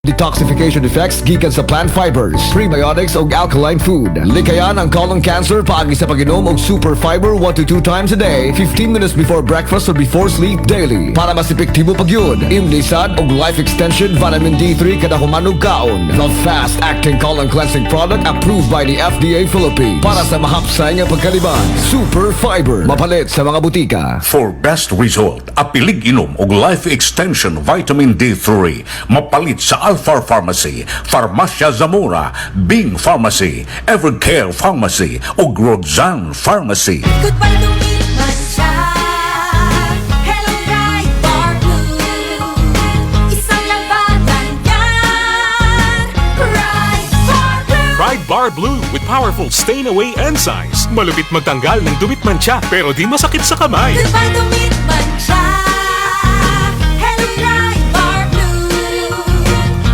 Detoxification effects gikan sa plant fibers, prebiotics ug alkaline food. Likayan ang colon cancer paagi sa pag-inom og Super Fiber 1 to 2 times a day, 15 minutes before breakfast or before sleep daily. Para mas epektibo pa gyud, imnisad og Life Extension Vitamin D3 kada human og kaon. The fast-acting colon cleansing product approved by the FDA Philippines. Para sa mahapsay nga pagkalibang, Super Fiber. Mapalit sa mga butika. For best result, apilig inom og Life Extension Vitamin D3. Mapalit sa Alpha Pharmacy, Farmacia Zamora, Bing Pharmacy, Evercare Pharmacy, ug Roxanne Pharmacy. Goodbye dumi't mantsa. Hello, Pride Bar Blue. Isang laba lang yan. Pride Bar Blue. Pride Bar Blue with powerful stain-away enzymes. Malupit magtanggal ng dumi't mantsa pero di masakit sa kamay. Goodbye dumi't mantsa. Hello, Pride Bar Blue.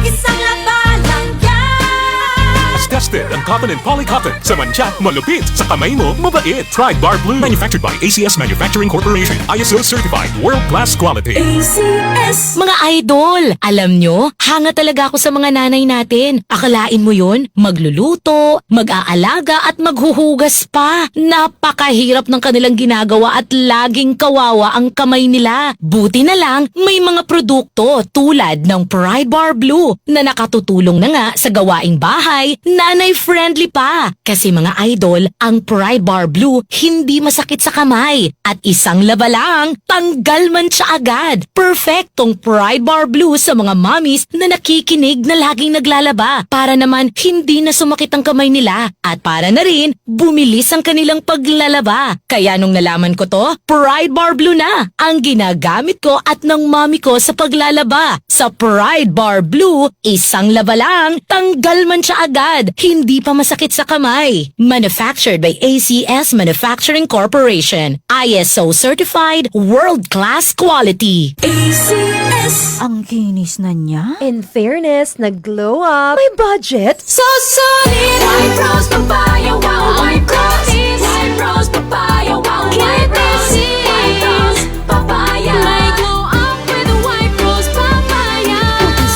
Isang laba lang yan. As tested on cotton and polycotton. Sa mantsa, malupit. Sa kamay mo, mabait. Pride Bar Blue. Manufactured by ACS Manufacturing Corporation. ISO certified. World-class quality. ACS. Mga idol, alam nyo, hanga talaga ako sa mga nanay natin. Akalain mo yun? Magluluto, mag-aalaga at maghuhugas pa. Napakahirap ng kanilang ginagawa at laging kawawa ang kamay nila. Buti na lang, may mga produkto tulad ng Pride Bar Blue na nakatutulong na nga sa gawaing bahay, nanay-friendly pa. Kasi, mga idol, ang Pride Bar Blue hindi masakit sa kamay. At isang laba lang, tanggal mantsa agad. Perfectong Pride Bar Blue sa mga mommies na nakikinig na laging naglalaba para naman hindi na sumakit ang kamay nila at para na rin bumilis ang kanilang paglalaba. Kaya nung nalaman ko to, Pride Bar Blue na ang ginagamit ko at ng mommy ko sa paglalaba. Sa Pride Bar Blue, isang laba lang, tanggal mantsa agad, hindi pa masakit sa kamay. Manufactured by ACS Manufacturing Corporation. ISO certified, world-class quality. ACS. Ang kinis na niya. In fairness, nag-glow up. May budget. So sulit. White Rose Papaya, wow, White Rose. White Rose Papaya, wow, White Rose. White Rose Papaya. May glow up with White Rose Papaya.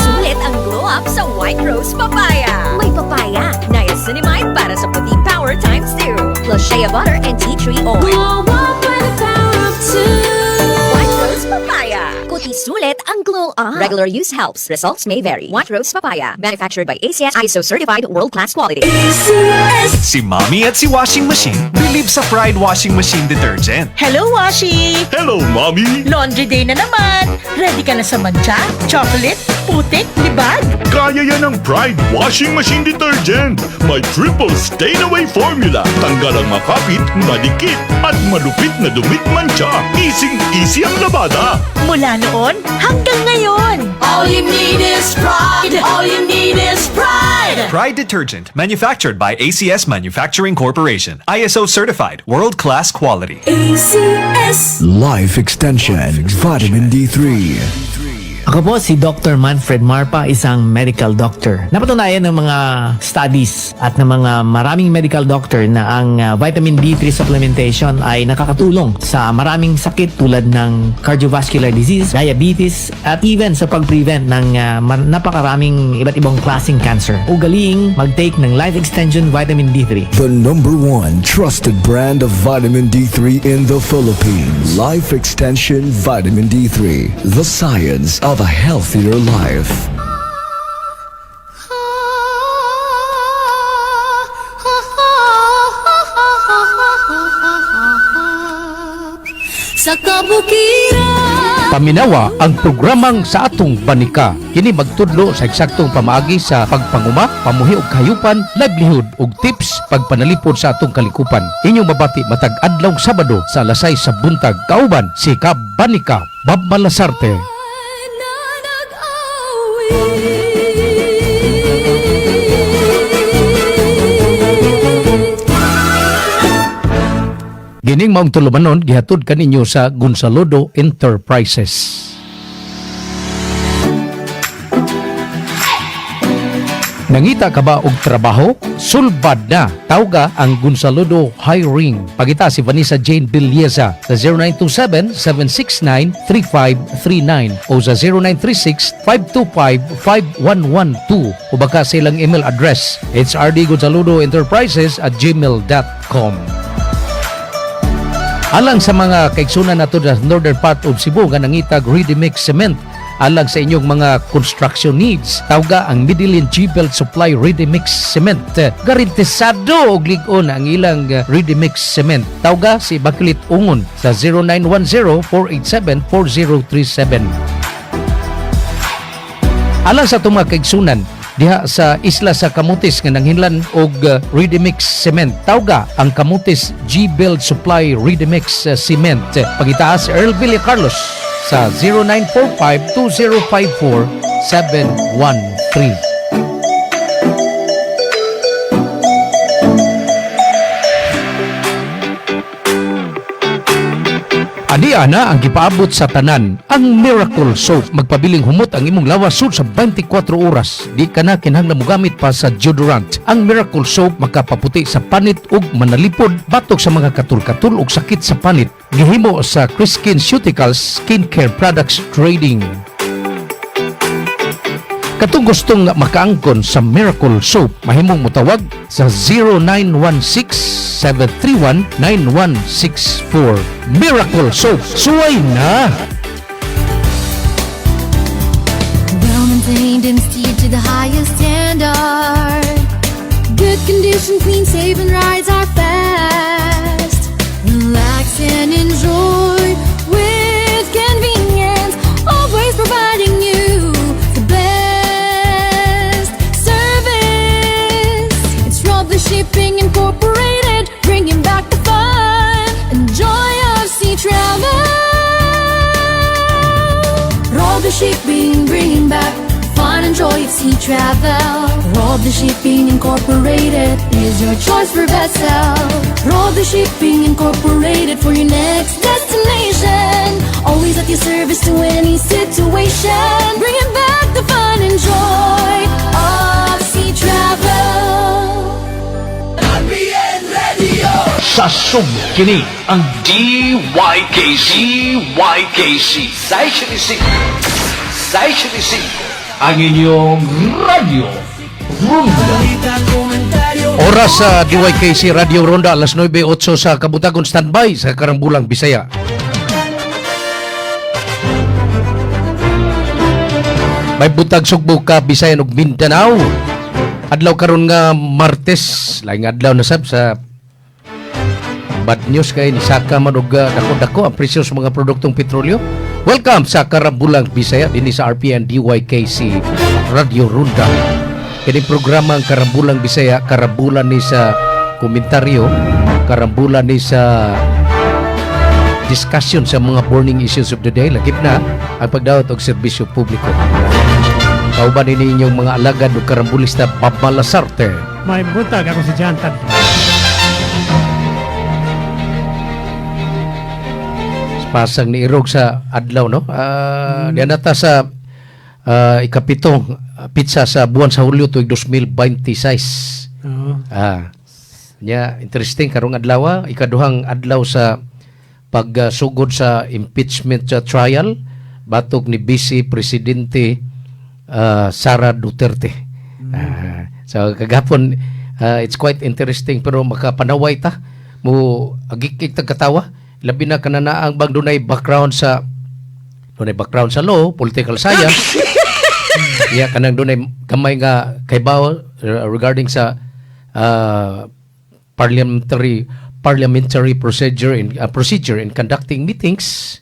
Sulit ang glow up sa White Rose Papaya. May papaya, niacinamide para sa puti power times 2, plus shea butter and tea tree oil. Glow up with the power of two. White Rose Papaya. Kuti sulit ang glow up. Regular use helps. Results may vary. White Rose Papaya. Manufactured by ACS ISO certified world-class quality. ACS. Si Mommy at si Washing Machine believe sa Pride Washing Machine Detergent. Hello, Washi! Hello, Mommy! Laundry day na naman! Ready ka na sa mantsa, chocolate, putik, libag? Kaya yan ng Pride Washing Machine Detergent. May triple stain-away formula. Tanggal ang makapit, madikit, at malupit na dumi't mantsa. Easy-easy ang labada. Mula noon hanggang ngayon! All you need is pride. All you need is pride. Pride Detergent, manufactured by ACS Manufacturing Corporation. ISO certified, world-class quality. ACS. Life Extension Vitamin D3. Ako po si Dr. Manfred Marpa, isang medical doctor. Napatunayan ng mga studies at ng mga maraming medical doctor na ang vitamin D3 supplementation ay nakakatulong sa maraming sakit tulad ng cardiovascular disease, diabetes, at even sa pag-prevent ng napakaraming iba't ibang klaseng cancer. Ugaliing mag-take ng Life Extension Vitamin D3. The number one trusted brand of vitamin D3 in the Philippines. Life Extension Vitamin D3. The science of a healthier life. Sa kabukiran. Paminawa ang programang Sa Atong Banika. Kini magtudlo sa eksaktong pamaagi sa pagpanguma, pamuhi og kahayupan, livelihood ug tips pagpanalipod sa atong kalikupan. Inyong mabati matag adlaw Sabado sa alas 6 sa buntag, kauban si Kabanika Bob Malasarte. Na nag-awit. Gining maong tulumanon gihatod kaninyo sa Gonzalodo Enterprises. Nangita ka ba og trabaho? Sulbad na. Tawga ang Gonzalodo Hiring. Pangita si Vanessa Jane Villeza sa 0927-769-3539 o sa 0936-525-5112 o baka sa ilang email address hrdgonzalodoenterprises@gmail.com. Alang sa mga kaigsunan nato sa northern part of Cebu nga nangitag ready mix cement alang sa inyong mga construction needs, tawga ang Medellin G-Belt Supply Ready Mix Cement. Garantisado og lig-on ang ilang ready mix cement. Tawga si Bakulit Ungon sa 0910-487-4037. Alang sa atong mga kaigsunan diha sa isla sa Camotes nga nanghinlan og ready mix cement, tawga ang Camotes G-Build Supply Ready Mix Cement. Pangitaa si Earl Villa Carlos sa 0945 2054 713. Adi ana ang gipaabot sa tanan ang Miracle Soap. Magpabiling humot ang imong lawas sud sa 24 oras. Di ka na kinahanglan mogamit pa sa deodorant. Ang Miracle Soap makapaputi sa panit ug manalipod batok sa mga katul-katul ug sakit sa panit. Gihimo sa Chriskin Ceuticals Skincare Products Trading. Katong gustong makaangkon sa Miracle Soap, mahimong mutawag sa 0916-731-9164. Miracle Soap, suway na! Well maintained and steered to the highest standard. Good condition, clean, safe, and rides are fast. Relax and enjoy with convenience. Always providing you the best service. It's Robley Shipping Incorporated, bringing back the fun and joy of sea travel. Robley Shipping, bringing back fun and joy of sea travel. Robley Shipping Incorporated is your choice for vessel. Robley Shipping Incorporated for your next destination. Always at your service to any situation. Bringing back the fun and joy of sea travel. Sa Sugbo, kini ang DYKC YKC 675 675, ang inyong Radio Ronda. Oras sa DYKC Radio Ronda, alas 9:08 sa kabuntagon. Standby sa Karambulang Bisaya. May buntag, Sugbo, Kabisayan ug Mindanao. Adlaw karon nga Martes, laing adlaw na sab sa bad news kay nisaka man og dako-dako ang presyo sa mga produktong petrolyo. Welcome sa Karambulang Bisaya dinhi sa RPN DYKC Radio Ronda. Kini programa ang Karambulang Bisaya, karambulan ni sa komentaryo, karambulan ni sa discussion sa mga burning issues of the day, lakip na ang pagdawat og serbisyo publiko. Kauban ini inyong mga alagad ug karambulista, Bob Malasarte. May buntag, ako si John Tad. Pasang ni Irog sa adlaw, no? Diyan nata sa ikapitong petsa sa buwan sa Hulyo tuig 2026. Ah. Nya interesting karong adlaw, ikaduhang adlaw sa pagsugod sa impeachment trial batok ni Vice Presidente Sara Duterte. So kagahapon it's quite interesting pero makapanaway ta mo agikik tag katawa, labi na kananaang bang dunay background sa law, political science. Yeah, kanang dunay gamay nga kaybaw regarding sa parliamentary procedure in conducting meetings.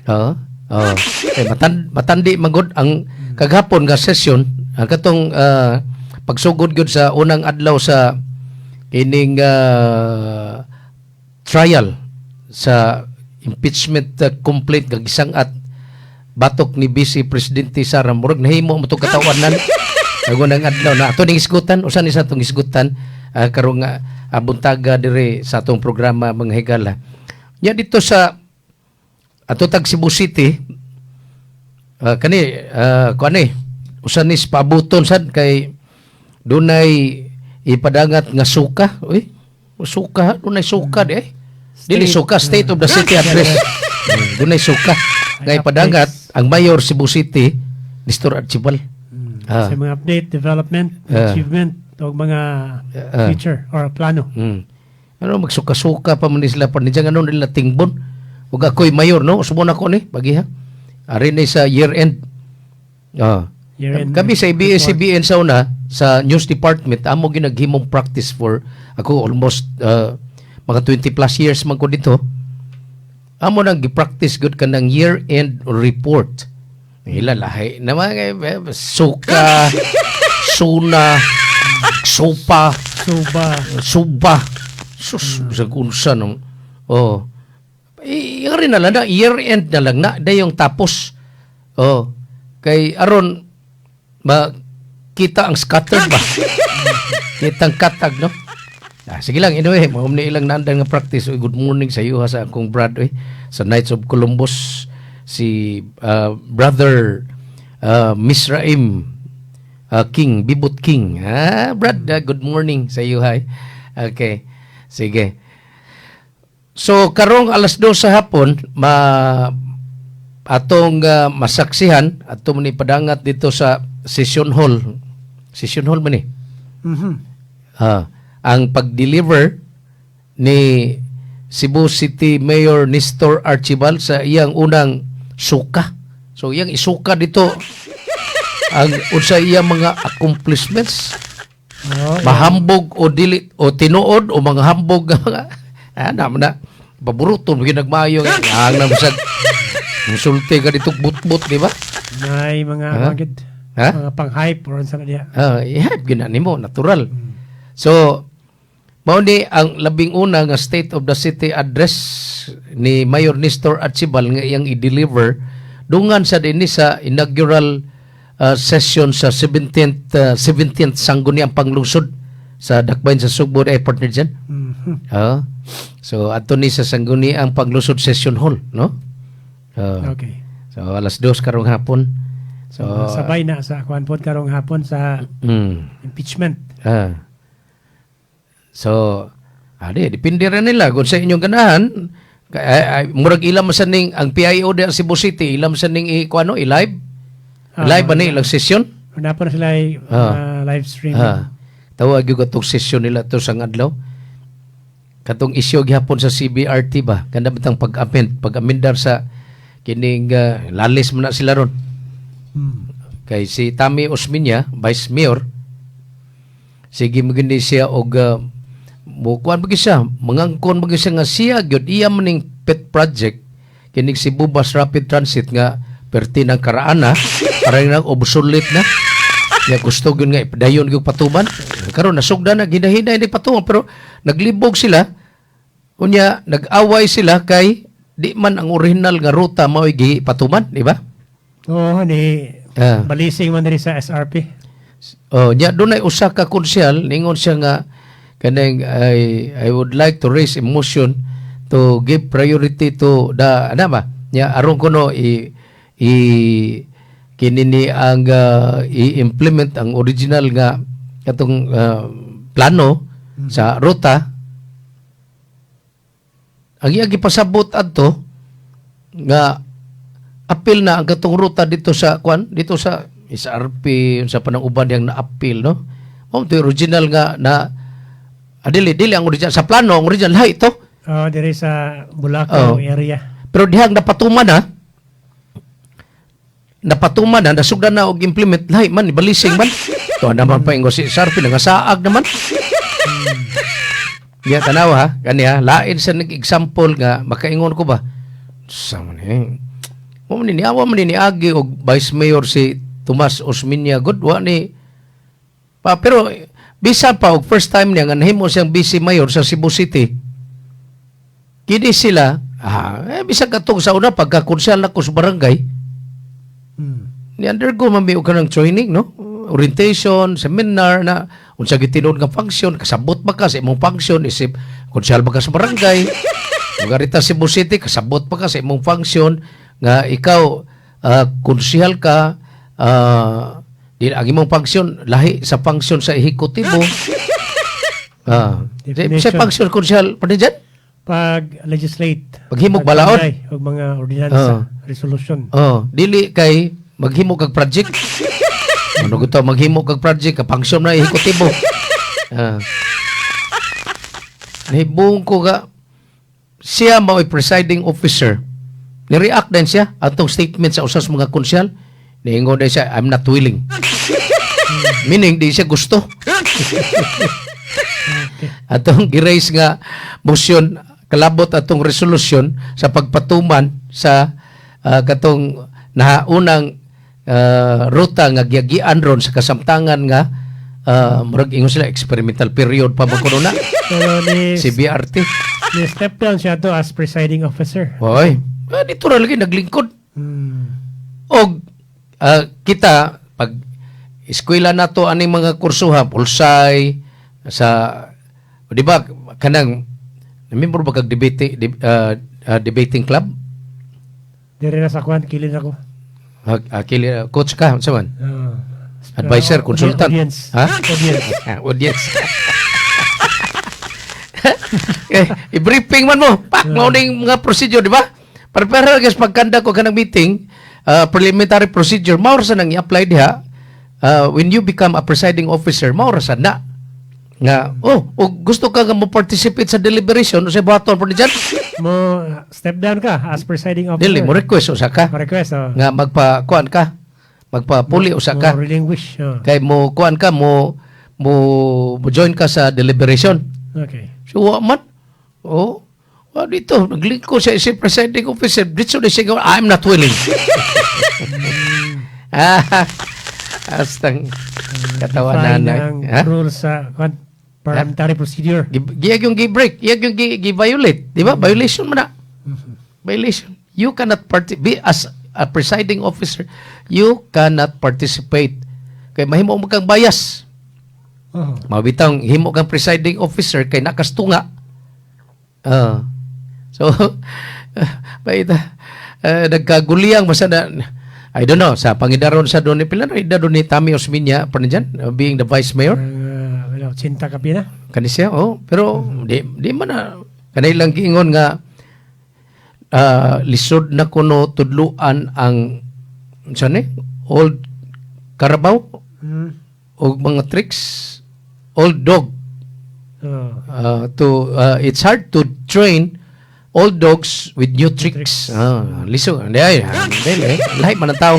Oo. Oh. Eh, matandi magod ang kagahapon nga session, ang katong pagsugod gyud sa unang adlaw sa kining trial sa impeachment complaint nga gisang-at batok ni Vice Presidente Sara. Murag nahimo mo to katawanan ang unang adlaw na ato ning isgutan. Usa ni sa atong isgutan karong buntaga dire sa atong programa, mga higala. Nya dito sa ato tag Cebu City, kani kuan eh usa ni pabuton sad kay Dunay ipadangat nga suka. Uy, suka, dunay suka di eh. Dili suka, State of the City Address. Dunay suka nga ipadangat ang Mayor Cebu City, Nestor Archival. Sa mga update, development, achievement, o mga future or plano. Ano magsuka-suka pa man ni sila pa ni ano nila tingbon. Ug ako'y mayor, no, usbon ako ni bagi ha. Ari ni sa year end. Year end Kami sa ABS-CBN sa una sa news department, amo ginaghimong practice for ako almost mga 20 plus years man ko dito. Amo nang gi-practice gud kanang year end report. Ila lahi naman eh, suka, suna, sopa, Suba. Suba. Sus, sa unsa no. Oh. Yung rin na lang na, year end na lang na, dayong tapos. Oh. Kay aron ma kita ang scatter ba? Kita ang katag, no? Ah, sige lang, anyway, mao ni ilang nandan nga practice. Uy, good morning sa iyo ha, sa akong brad, uy, sa Knights of Columbus, si brother Misraim King, Bibot King. Ah, brad, good morning sa iyo, hay. Okay. Sige. So karong alas 2 sa hapon ma atong masaksihan ato man ipadangat dito sa session hall. Session hall man ni. Ah, ang pag-deliver ni Cebu City Mayor Nestor Archival sa iyang unang suka. So iyang isuka dito ang unsa iyang mga accomplishments. Mahambog o dili o tinuod o mga hambog nga mga ana man na paboruto mo nagmayo ang naman musulti ka dito but-but, di ba? May mga Ha? mga gid, Ha? mga pang-hype or unsa na diha. Ah, i-hype gyud na nimo, natural. So mao ni ang labing una nga State of the City Address ni Mayor Nestor Archival nga iyang i-deliver dungan sa dinhi sa inaugural session sa 17th Sangguniang Panglungsod sa Dakbayan sa Sugbo ay partner dyan. Ah. So ato ni sa Sangguniang Panglungsod Session Hall, no? Ah. Okay. So alas 2 karong hapon. So Sabay na sa kuan pod karong hapon sa impeachment. Ah. So, adi, depende rin nila kung sa inyong ganahan. Ay, ay, murag ilam sa ning ang PIO di ang Cebu City, ilam sa ning i kuano, i-live. Live ba ni ilang session? Una pa na sila ay, live stream. Ah. Tawag gyud katong session nila to sa adlaw. Katong isyu gihapon sa CBRT ba? Kana bitang pag-amend, pag-amendar sa kining lalis man na sila ron. Kay si Tami Osmeña, Vice Mayor, sige mo gini siya og mukuan ba gyud siya, mangangkon ba gyud siya nga siya gyud iya maning pet project kining Cebu Bus Rapid Transit nga perti ng karaana para nang obsolete na. Ya gusto gyud nga ipadayon gyud patuman. Karon nasugda na ginahinay ni patuman pero naglibog sila. Unya nag-away sila kay di man ang original nga ruta mao'y gipatuman, di ba? Oo, ni balising man diri sa SRP. Oh, nya dunay usa ka konsehal ningon siya nga kanang I would like to raise a motion to give priority to the ano ba? Nya aron kuno i i kini ni ang i-implement ang original nga katong plano sa ruta. Ang iyang gipasabot adto nga apil na ang katong ruta dito sa kwan, dito sa SRP, sa panang uban yang na-appeal, no? Mao to original nga na dili dili ang original sa plano, ang original lahi ito. Oh, diri sa Bulacau area. Pero dihang napatuman na, nasugdan na og implement, lahi man, balising man. To naman pa ingo si SRP nangasaag naman. Ya tanawa ha, kani ha, lain sa nag-example nga makaingon ko ba. Sa man eh. Mo man ni awa man ni niagi og Vice Mayor si Tomas Osmeña good wa ni pa, pero bisan pa og first time niya nga nahimo siyang vice mayor sa Cebu City. Kini sila eh, bisan katong sa una pagka-konsehal nako sa barangay, ni undergo man mi og kanang training, no, orientation seminar na unsa gyud tinuod nga function, kasabot ba ka sa imong function isip konsehal ba ka sa barangay. Lugar Cebu City, kasabot pa ka sa imong function nga ikaw konsehal ka. Di ang imong function lahi sa function sa ehekutibo. Sa Definition. Function konsyal pa dyan? Pag legislate. Paghimog balaod. Pagpanday og mga ordinansa, resolution. Oh, dili kay maghimo kag project. Ano gusto maghimo kag project ka function na ehekutibo. Nahibong ko ga siya mao'y presiding officer. Ni-react din siya atong statement sa usas mga konsyal. Niingon din siya, "I'm not willing." Meaning, di siya gusto. Atong gi-raise nga motion kalabot atong resolution sa pagpatuman sa katong naunang ruta nga giyagian ron sa kasamtangan nga murag ingon sila experimental period pa mo kuno na Pero ni, si BRT. Ni step down siya to as presiding officer. Hoy, dito ra lagi naglingkod. Og kita pag eskwela nato aning mga kursuha pulsay sa, di ba, kanang member ba kag debate debating club? Dire na sa kwan, kilid ako. Kili, coach ka unsa man? Advisor, consultant. Audience. Ha? Audience. Audience. Eh, i-briefing man mo. Pak, mao ning mga procedure, di ba? Para guys, pagkanda ko kanang meeting, preliminary procedure, mao ra sa nang i-apply diha. When you become a presiding officer, mao ra sa na. Nga, oh, o gusto ka nga mo participate sa deliberation, unsay buhaton po ni dyan? Mo step down ka as presiding officer. Dili, mo request usa ka. Mo request, oh. Nga magpa kuan ka. Magpapuli usa ka. Mo relinquish. Oh. Kay mo kuan ka mo join ka sa deliberation. So wa man. Oh. Wa dito naglingkod siya si presiding officer. Dito na siya, "I'm not willing." Astang katawanan Define na. ang Ha? rules sa kwan, parliamentary procedure. Giyag yung gi-break, giyag yung gi-violate, di ba? Violation man na. Violation. You cannot be as a presiding officer, you cannot participate. Kay mahimo mo kang bias. Mabitang himo kang presiding officer kay nakastunga. So, baita, nagkaguliyang basta na, I don't know, sa pangidaron sa doon ni pila na edad ni Tommy Osmeña pa dyan, being the vice mayor. Wala, 80 ka pina. Kani siya, oh, pero di man na kanilang giingon nga lisod na kuno tudluan ang unsa ni old carabao og mga tricks, old dog. To it's hard to train old dogs with new tricks. Liso. Hindi ay, hindi lahi man ang tao.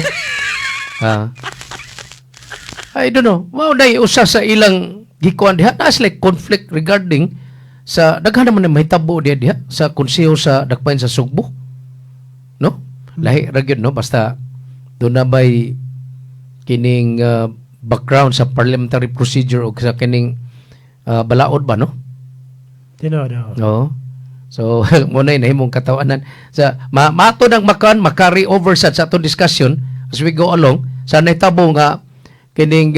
I don't know. Mao day usa sa ilang gikuan diha na like conflict regarding sa daghan naman na mahitabo diha diha sa konseho sa Dakbayan sa Sugbo. No? Lahi ra gyud, no, basta doon na bay kining background sa parliamentary procedure o sa kining balaod ba, no? Tinuod. Oh. Oo. So, mo na nahimong katawanan. Sa ma mato nang makan makari over sa atong discussion as we go along sa nahitabo nga kining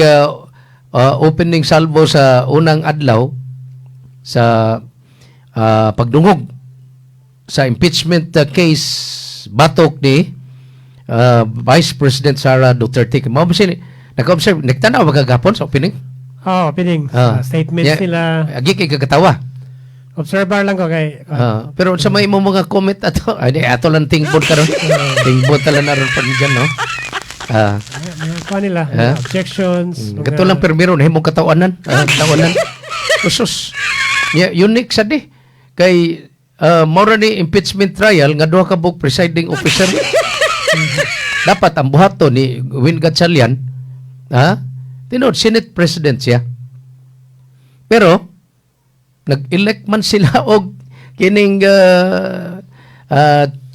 opening salvo sa unang adlaw sa pagdungog sa impeachment case batok ni Vice President Sara Duterte. Mao ba sila naka-observe, nagtanaw ba kagapon sa opening? Oh, opening. Statements nila. Agi kay kagatawa. Observer lang ko kay Ah, pero sa may imong mga comment ato, ay di, ato lang tingbon karon. Tingbon tala na ron pa diyan, no? Mga kuan nila, Ah? mga objections. Mga, Kato lang permiro na himong katawanan, katawanan. Usus. Yeah, unique sa di. Kay mao ra ni impeachment trial nga duha ka buok presiding officer. Dapat ang buhaton ni Win Gatchalian, ha? Tinuod Senate President siya. Pero nag-elect man sila og kining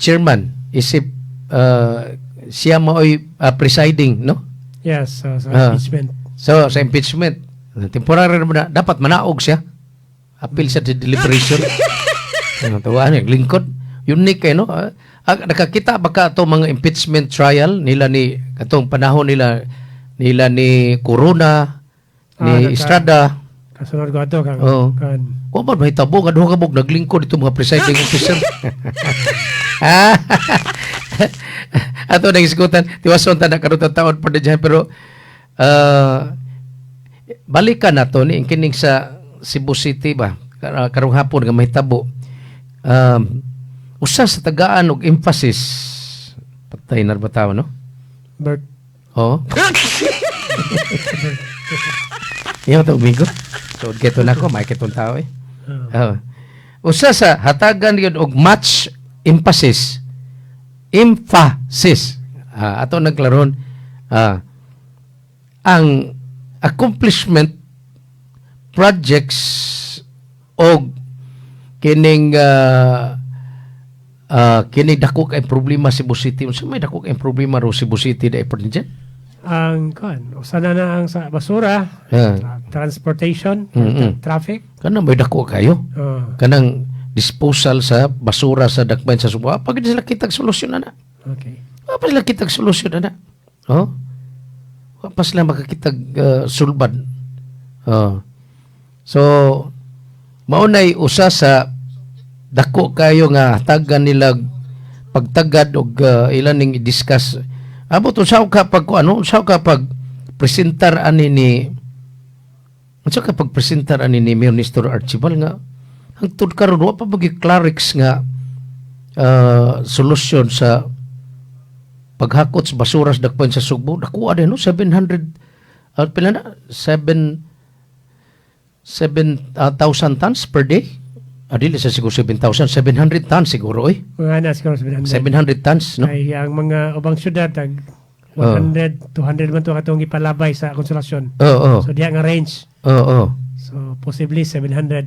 chairman isip siya maoy presiding, no? Yes, so, sa impeachment. So sa impeachment, temporary naman na, dapat manaog siya. Appeal siya sa deliberation. Ano tawaan eh, lingkod. Unique eh, no? Nakakita ba ka ato mga impeachment trial nila ni katong panahon nila nila ni Corona, ni Estrada? Kasunod ko ato kang Oo. kan. Wa man mahitabo nga duha ka buok naglingkod dito mga presiding officer. Ato nang isgutan, tiwason ta na karon taon pa diyan, pero Balikan nato ni kining sa Cebu City ba karong hapon nga mahitabo. Usa sa tagaan og emphasis, patay na ba tao, no? Bert. Oo. Iyo to migo. So keto na ko, may ketong tao eh. Oo. Usa sa hatagan yun og much emphasis. Emphasis. Ato nagklaron ang accomplishment projects og kining kining dako kay problema Cebu City. Unsa may dako kay problema ro Cebu City dai President? Ang kuan, usa na na ang sa basura, transportation, traffic. Kanang may dako kayo. Kanang disposal sa basura sa dakbayan sa Sugbo. Pag sila kitag solusyon na. Wa pa sila kitag solusyon na. Oh. Wa pa sila makakitag sulbad. Oh. So maunay usa sa dako kayo nga hatagan nila pagtagad og ilan ning i-discuss. Abot unsa ka pag ano, unsa ka pag presentar ani ni unsa ka pag presentar ani ni Mayor Nestor Archival nga hangtod karon wa pa magi clarix nga solusyon sa paghakot sa basura sa dakbayan sa Sugbo. Nakuha din, no, 700 pila na, 7 7,000 tons per day. Dili sa siguro 7,000, 700 tons siguro oy. Mga na siguro 700. 700 tons, no? Ay ang mga ubang syudad tag 100, 200 man to katong gipalabay sa Konsolasyon. Oo, oo. So diha nga range. Oo, oo. So possibly 700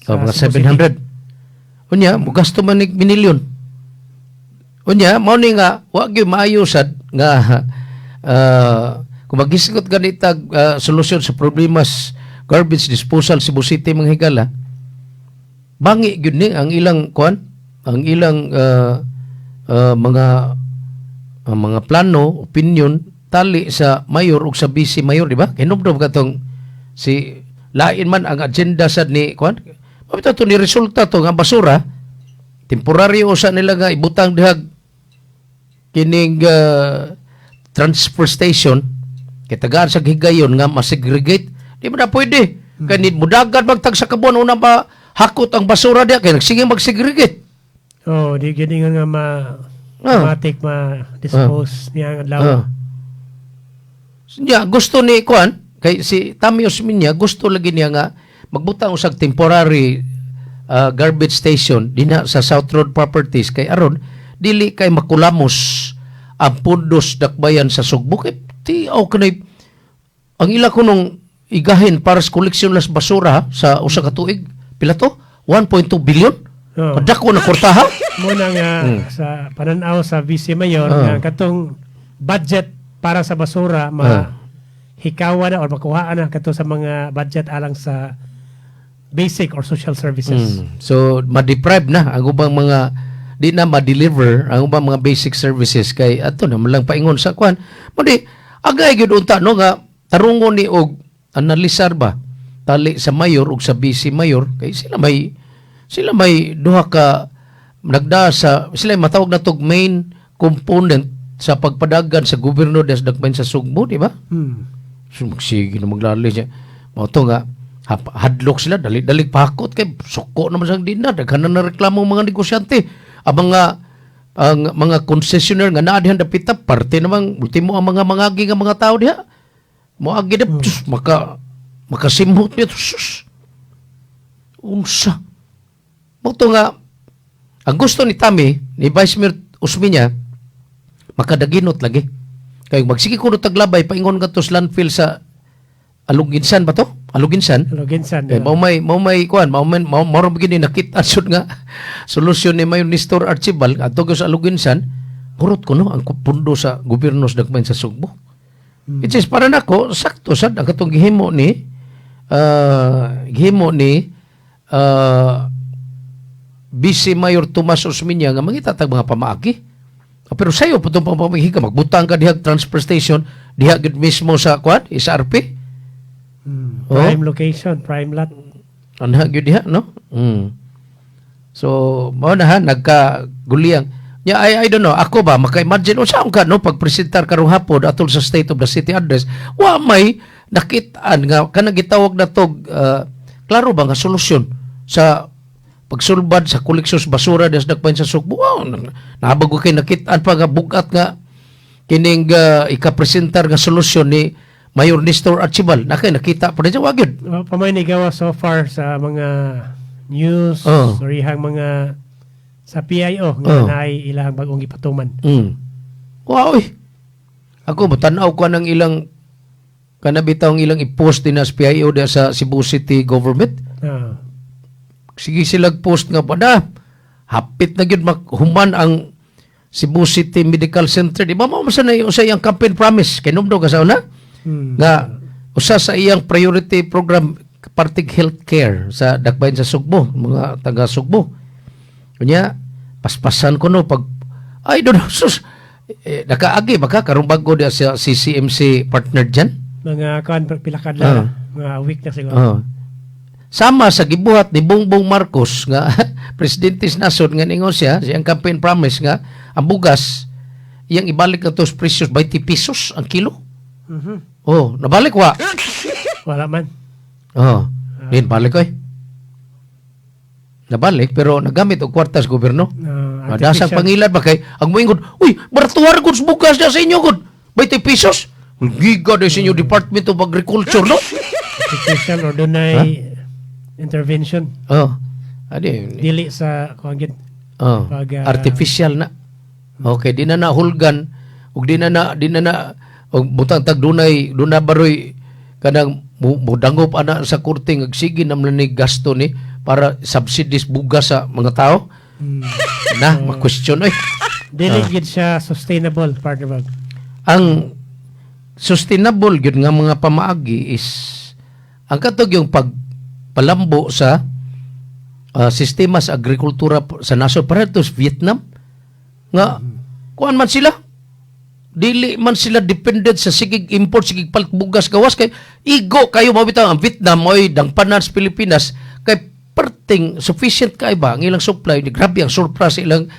Oh, mga Cebu City. 700. Unya, mugasto man ni minilyon. Unya, mao ni nga wa gyud maayo sad nga kung magisgot ganitag solusyon sa problemas garbage disposal Cebu City, mga higala, bangi gyud ni ang ilang kuan, ang ilang mga plano, opinion tali sa mayor ug sa vice mayor, di ba? Hinumdum katong si lain man ang agenda sad ni kuan. Mabita to ni resulta to nga basura temporaryo usa nila nga ibutang dihag kining transfer station kay tagaan sa higayon nga masegregate. Di ba na pwede kay ni mudagan magtag sa kabuan una ba hakot ang basura diha kay nagsige mag-segregate? Oh, di gyud nga ma automatic ma dispose niya ang adlaw. Niya gusto ni kuan kay si Tommy Osmeña, gusto lagi niya nga magbutang usag temporary garbage station dinha sa South Road Properties kay aron dili kay makulamos ang pundos dakbayan sa Sugbo kay tiaw kanay ang ila kunong igahin para sa koleksyon las basura sa usa ka tuig, pila to, 1.2 billion. Kadako na kwartaha. Muna nga sa pananaw sa vice mayor nga katong budget para sa basura ma hikawan na or makuhaan na kato sa mga budget alang sa basic or social services. So ma-deprive na ang ubang mga, di na ma-deliver ang ubang mga basic services kay ato na man lang paingon sa kwan. Mo di agay gyud unta no nga tarungon ni og analisar ba tali sa mayor ug sa vice mayor kay sila may duha ka nagda sa sila matawag na tog main component sa pagpadagan sa gobyerno des dakbayan sa Sugbo, di ba? So, magsige na maglali siya. Mao to nga, hadlok sila, dali-dali pakot kay suko naman sa dinna, daghan na reklamo ang mga negosyante. Ang mga concessionaire nga naa dihan dapita, parte namang ultimo ang mga mangagi nga mga tao diha. Moagi na, sus, makasimhot niya, sus. Unsa. Mao to nga, ang gusto ni Tommy, ni Vice Mayor Osmeña, makadaginot lagi. Kay magsige kuno taglabay paingon kadto sa landfill sa Aluginsan ba to? Aluginsan. Aluginsan. Kay mao may kuan, mao mao ra gini nakita sud nga solusyon ni Mayor Nestor Archival adto sa Aluginsan, hurot kuno ang pundo sa gobyerno sa dakbayan sa Sugbo. It is para nako sakto sad ang katong gihimo ni Vice Mayor Tomas Osmeña nga mangita tag mga pamaagi. Pero sayo po itong pamamagihi ka, magbutang ka diha transfer station, diha gid mismo sa kwan, SRP. Oh. Prime location, prime lot. Anha gyud diha, no? So, mao na ha, nagkaguliyang. Yeah, I don't know. Ako ba maka-imagine unsa ka no pagpresentar karong hapon atol sa State of the City Address, wa may nakitaan nga kanang gitawag na tog klaro ba nga solusyon sa pagsulbad sa koleksyon sa basura des dakbayan sa Sugbo. Wow, nahabag ko kay nakitaan pa nga bugat nga kining ikapresentar nga solusyon ni Mayor Nestor Archival. Nakay nakita pa rin siya, wa gyud. Wa pa may nigawa so far sa mga news or ihang mga sa PIO nga naay ilang bagong gipatuman. Wow, eh. Ako motanaw ko ng ilang kanabitaw ang ilang i-post din sa PIO diya sa Cebu City Government. Sige sila post nga pa na hapit na gyud human ang Cebu City Medical Center. Di ba mao man sa na usa iyang campaign promise kay numdo ka sa una? Nga usa sa iyang priority program partig healthcare sa dakbayan sa Sugbo, mga taga Sugbo. Unya paspasan ko no pag, I don't know, sus eh, nakaagi baka karong bago diya sa CCMC partner dyan. Mga kuan, pila ka adlaw, mga week na siguro. Oh. Sama sa gibuhat ni Bongbong Marcos nga presidente sa nasod nga ningon siya siyang campaign promise nga ang bugas iyang ibalik na to sa presyo 20 pesos ang kilo. Oh, nabalik wa? Wala man. Oh, din balik oy. Nabalik pero nagamit og kwarta sa gobyerno. Dasang Artificial. Pangilad ba kay ang moingon, "Uy, baratuar gud sa bugas na sa inyo gud. 20 pesos." Giga sa inyo Department of Agriculture, no? Artificial or dunay intervention. Oh. Adi, Dili sa kuan gid. Oh, Pag, artificial na. Okay, di na nahulgan ug di na na og butang tag dunay duna baroy kanang mudangop ana sa korte nga sige naman ni gasto ni para subsidies bugas sa mga tao. Na, ma-question oy. Dili gid siya sustainable, partner Bob. Ang sustainable gyud nga mga pamaagi is ang katog yung pagpalambo sa sistema sa agrikultura sa nasod para to sa Vietnam nga kuan man sila, dili man sila dependent sa sigig import, sigig palit bugas gawas kay igo kayo mabitaw ang Vietnam mo'y dangpanan sa Pilipinas kay perting sufficient kay ba ang ilang supply. Grabe ang surplus sa ilang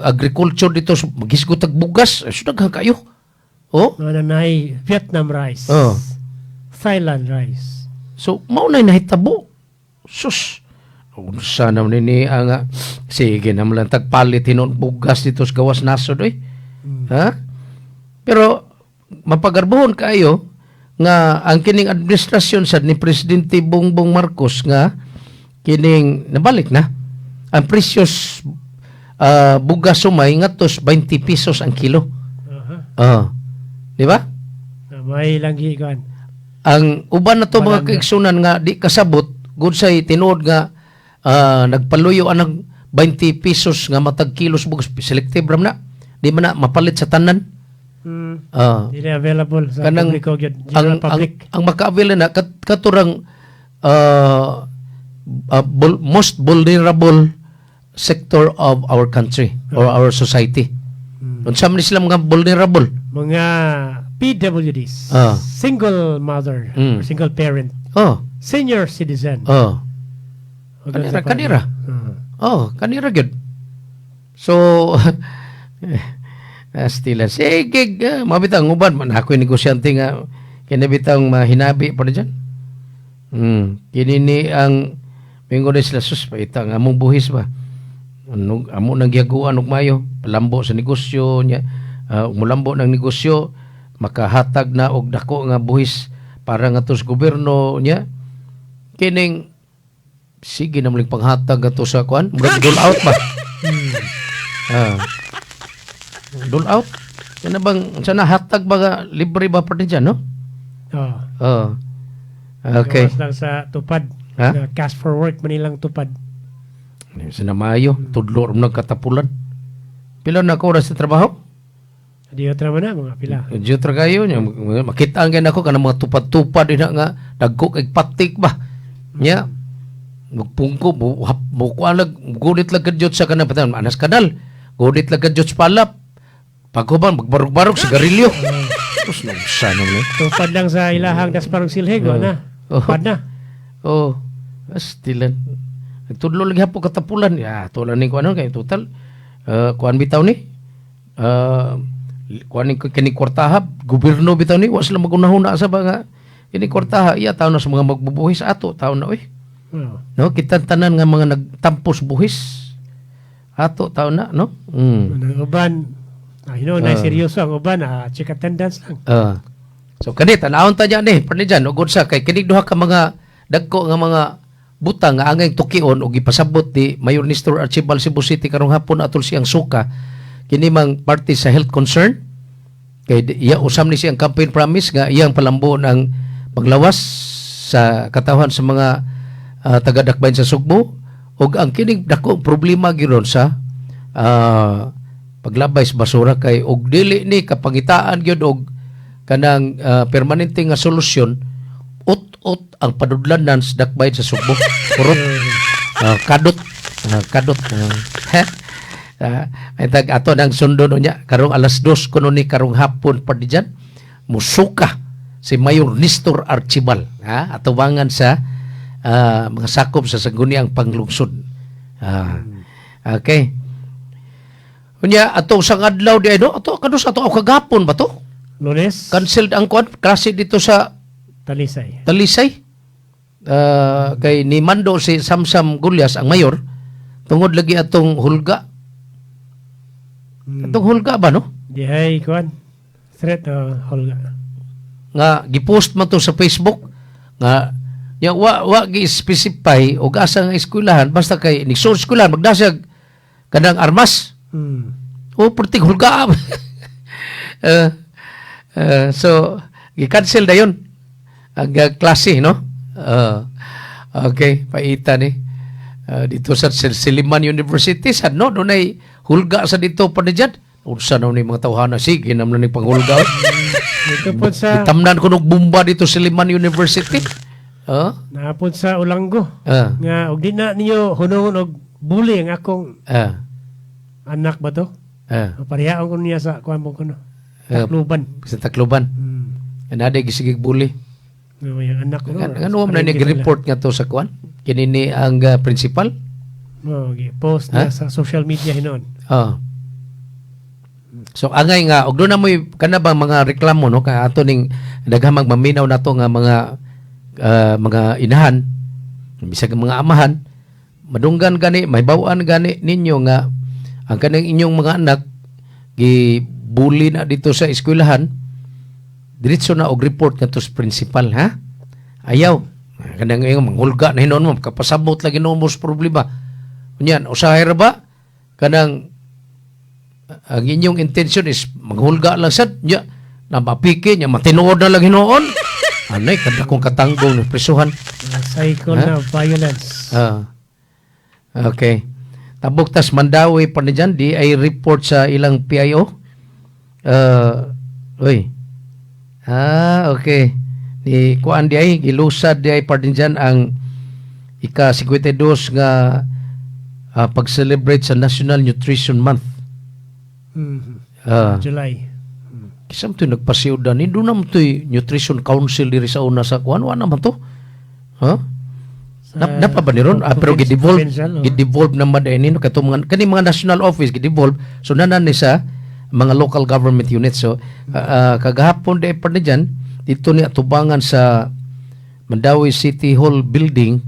agriculture dito, so magisgot og bugas. Eh, so daghan kayo, oh. Mga nanay Vietnam rice. Thailand rice. So mao na nahitabo. Sus. Unsa naman ni ang sige naman lang tagpalit hinon bugas dito sa gawas nasod oy. Ha? Pero mapagarbuhon kayo nga ang kining administrasyon sad ni Presidente Bongbong Marcos nga kining nabalik na ang presyos bugas sumay ngatos 20 pesos ang kilo. Ah. Di ba? May lang gi kuan. Ang uban na to mga Walang- kaigsunan nga di kasabot gud say tinuod nga nagpaluyo ang 20 pesos nga matag kilos bugas, selective ram na, di man na mapalit sa tanan. Dili available sa Kanang publiko gyud, ang, general ang, public. Ang maka-avail na katurang most vulnerable sector of our country or our society. Unsa man sila mga vulnerable? Mga PWDs, single mother, or single parent, senior citizen. Ug Kanira, sa kanira. Oh, kanira gyud. So still sige, mabitang uban man ako'y negosyante nga kini bitang mahinabi pa diyan. Kini ni ang mingon ni sila, sus paita nga among buhis ba. Ano amo nang gihaguan og mayo, palambo sa negosyo niya, mulambo ng negosyo makahatag na og dako nga buhis para nga sa gobyerno niya. Kining sige na muling panghatag ato sa kuan, murag dole out ba? Dole out. Kana bang sana hatag ba nga libre ba pa dyan, no? Oh. Oh. Okay. Gawas lang sa tupad. Ha? Na cash for work manilang tupad. Sa Mayo, tudlo ram nagkatapulan. Pila na ka oras sa trabaho? Di otra man na mga pila. Diyo tra kayo nya makita ang ako kanang mga tupad-tupad ina nga dagko kay patik ba. Nya magpungko mo mo kuan lag gunit lang kadyot sa kanang patan anas kanal. Gunit lang kadyot sa palap. Paghuban magbarog-barog sigarilyo. Terus nagsa naman eh. Tupad lang sa ilahang dasparong silhig na. Oh. Tupad na. Oh, astilan. Nagtudlo lagi hapo katapulan. Ya, tulan ni ko ano kay total. Kuan bitaw ni kuan ni kini kwartaha gobyerno bitaw ni, wa sila magunahuna sa ba nga kini kwartaha iya taw na sa mga magbubuhis ato taw na oy. No, kita tanan nga mga nagtampos buhis ato taw na, no. Ang uban, na seryoso ang uban, check attendance lang. So kani tan-awon ta niya ni parnijan ug unsa kay kini duha ka mga dagko nga mga butang nga angay tukion og gipasabot ni Mayor Nestor Archival, Cebu City, karong hapon atol siyang suka. Kini mang parte sa health concern kay iya usam ni siyang campaign promise nga iyang palambuon ang paglawas sa katawhan sa mga taga-dakbayan sa Sugbo ug ang kining dako problema gyud sa paglabay sa basura kay og dili ni kapangitaan gyud og kanang permanente nga solusyon, ut-ut ang padudlanan sa dakbayan sa Sugbo. Kurot. Kadot. Kadot. Ay tag ato nang sundon unya karong alas 2 kuno ni karong hapon pardijan musuka si Mayor Nestor Archibal, ha, atubangan sa mga sakop sa Sangguniang Panglungsod. Okay. Unya ato sa adlaw di no ato kadus ato ako kagapon ba to? Lunes. Cancelled ang kuan klase dito sa Talisay. Talisay. Kay ni Mando si Samsam Gulyas ang mayor tungod lagi atong hulga. Atong hulga ba, no? Dihay kuan. Threat o hulga. Nga gipost man to sa Facebook nga ya wa gi specify og asa nga eskwelahan, basta kay ni source eskwelahan magdasag kanang armas. O perting hulga. So gi-cancel dayon ang klase, no? Okay, paita ni. Dito sa Silliman University sad no dunay hulga sa dito pa ni dyan. Unsa na ni mga tawhana, sige naman ni panghulga, oy. Dito po sa Gitamnan ko og bomba dito sa Silliman University. Naapod sa Olango. Nga og di na ninyo hunongon og bully ang akong anak ba to? Parehaon ko niya sa kuan mo kuno. Tacloban. Sa Tacloban. Anade gisigig bully. No, yung anak ko. Nga ano man ni report nga to sa kuan? Kini ni ang principal? No, post Ha? na sa social media hinon. Ah. So angay nga og doon na mo'y kana bang mga reklamo, no, kay ato ning daghang maminaw nato nga mga mga inahan bisag mga amahan, madunggan gani, may bawaan gani ninyo nga ang kanang inyong mga anak gi-bully na dito sa eskwelahan, diretso na og report ngadto sa principal, ha. Ayaw kanang iyong manghulga na hinuon mo, kapasabot lagi mo sa problema. Unyan usahay ra ba kanang ang inyong intention is manghulga lang sad nya na mapiki nya matinuod na lang hinuon anay kada kong katanggong na prisuhan. Cycle Ha? na violence. Ah. Okay. Tabok tas Mandaue pa ni dyan, di ay report sa ilang PIO. Uy. Ah, okay. Ni kuan di ay gilusad di ay pa din dyan ang ika 52 nga pag-celebrate sa National Nutrition Month. July. Kisam to'y nagpasiudan ni doon naman to'y Nutrition Council diri sa una sa kuan, wa naman to. Ha? Napa ba ni ron? Ah, pero gi-devolve provincial, oh. gi-devolve naman din nino kato mga kani mga national office gi-devolve, so nanan ni sa mga local government units. So kagahapon di pa ni dyan dito ni atubangan sa Mandaue City Hall building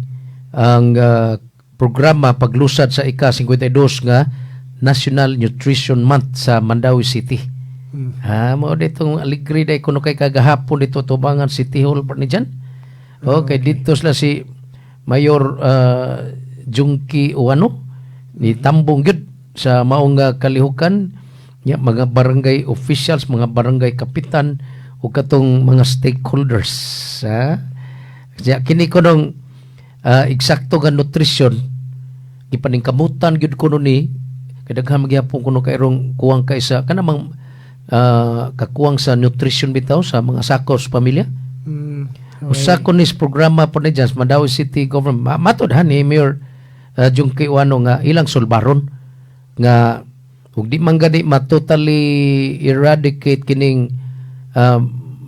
ang programa paglusad sa ika 52 nga National Nutrition Month sa Mandaue City. Ah, mao ditong aligri day kuno kay kagahapon dito tubangan City Hall pa ni dyan. Okay, dito sila si Mayor Jungki Uano ni tambong gyud sa maong kalihukan ya mga barangay officials, mga barangay kapitan ug katong mga stakeholders. Ha? Kaya kini kunong eksakto nga nutrition gipaningkamutan gyud kuno ni kay daghan magyapon kuno kayrong kuwang kay sa kanamang kakuwang sa nutrition bitaw sa mga sakop sa pamilya. Usa ko nis programa po ni dyan sa Mandaue City Government. Matod ha ni Mayor Jungki Uano nga ilang sulbaron nga ug di man gani ma-totally eradicate kining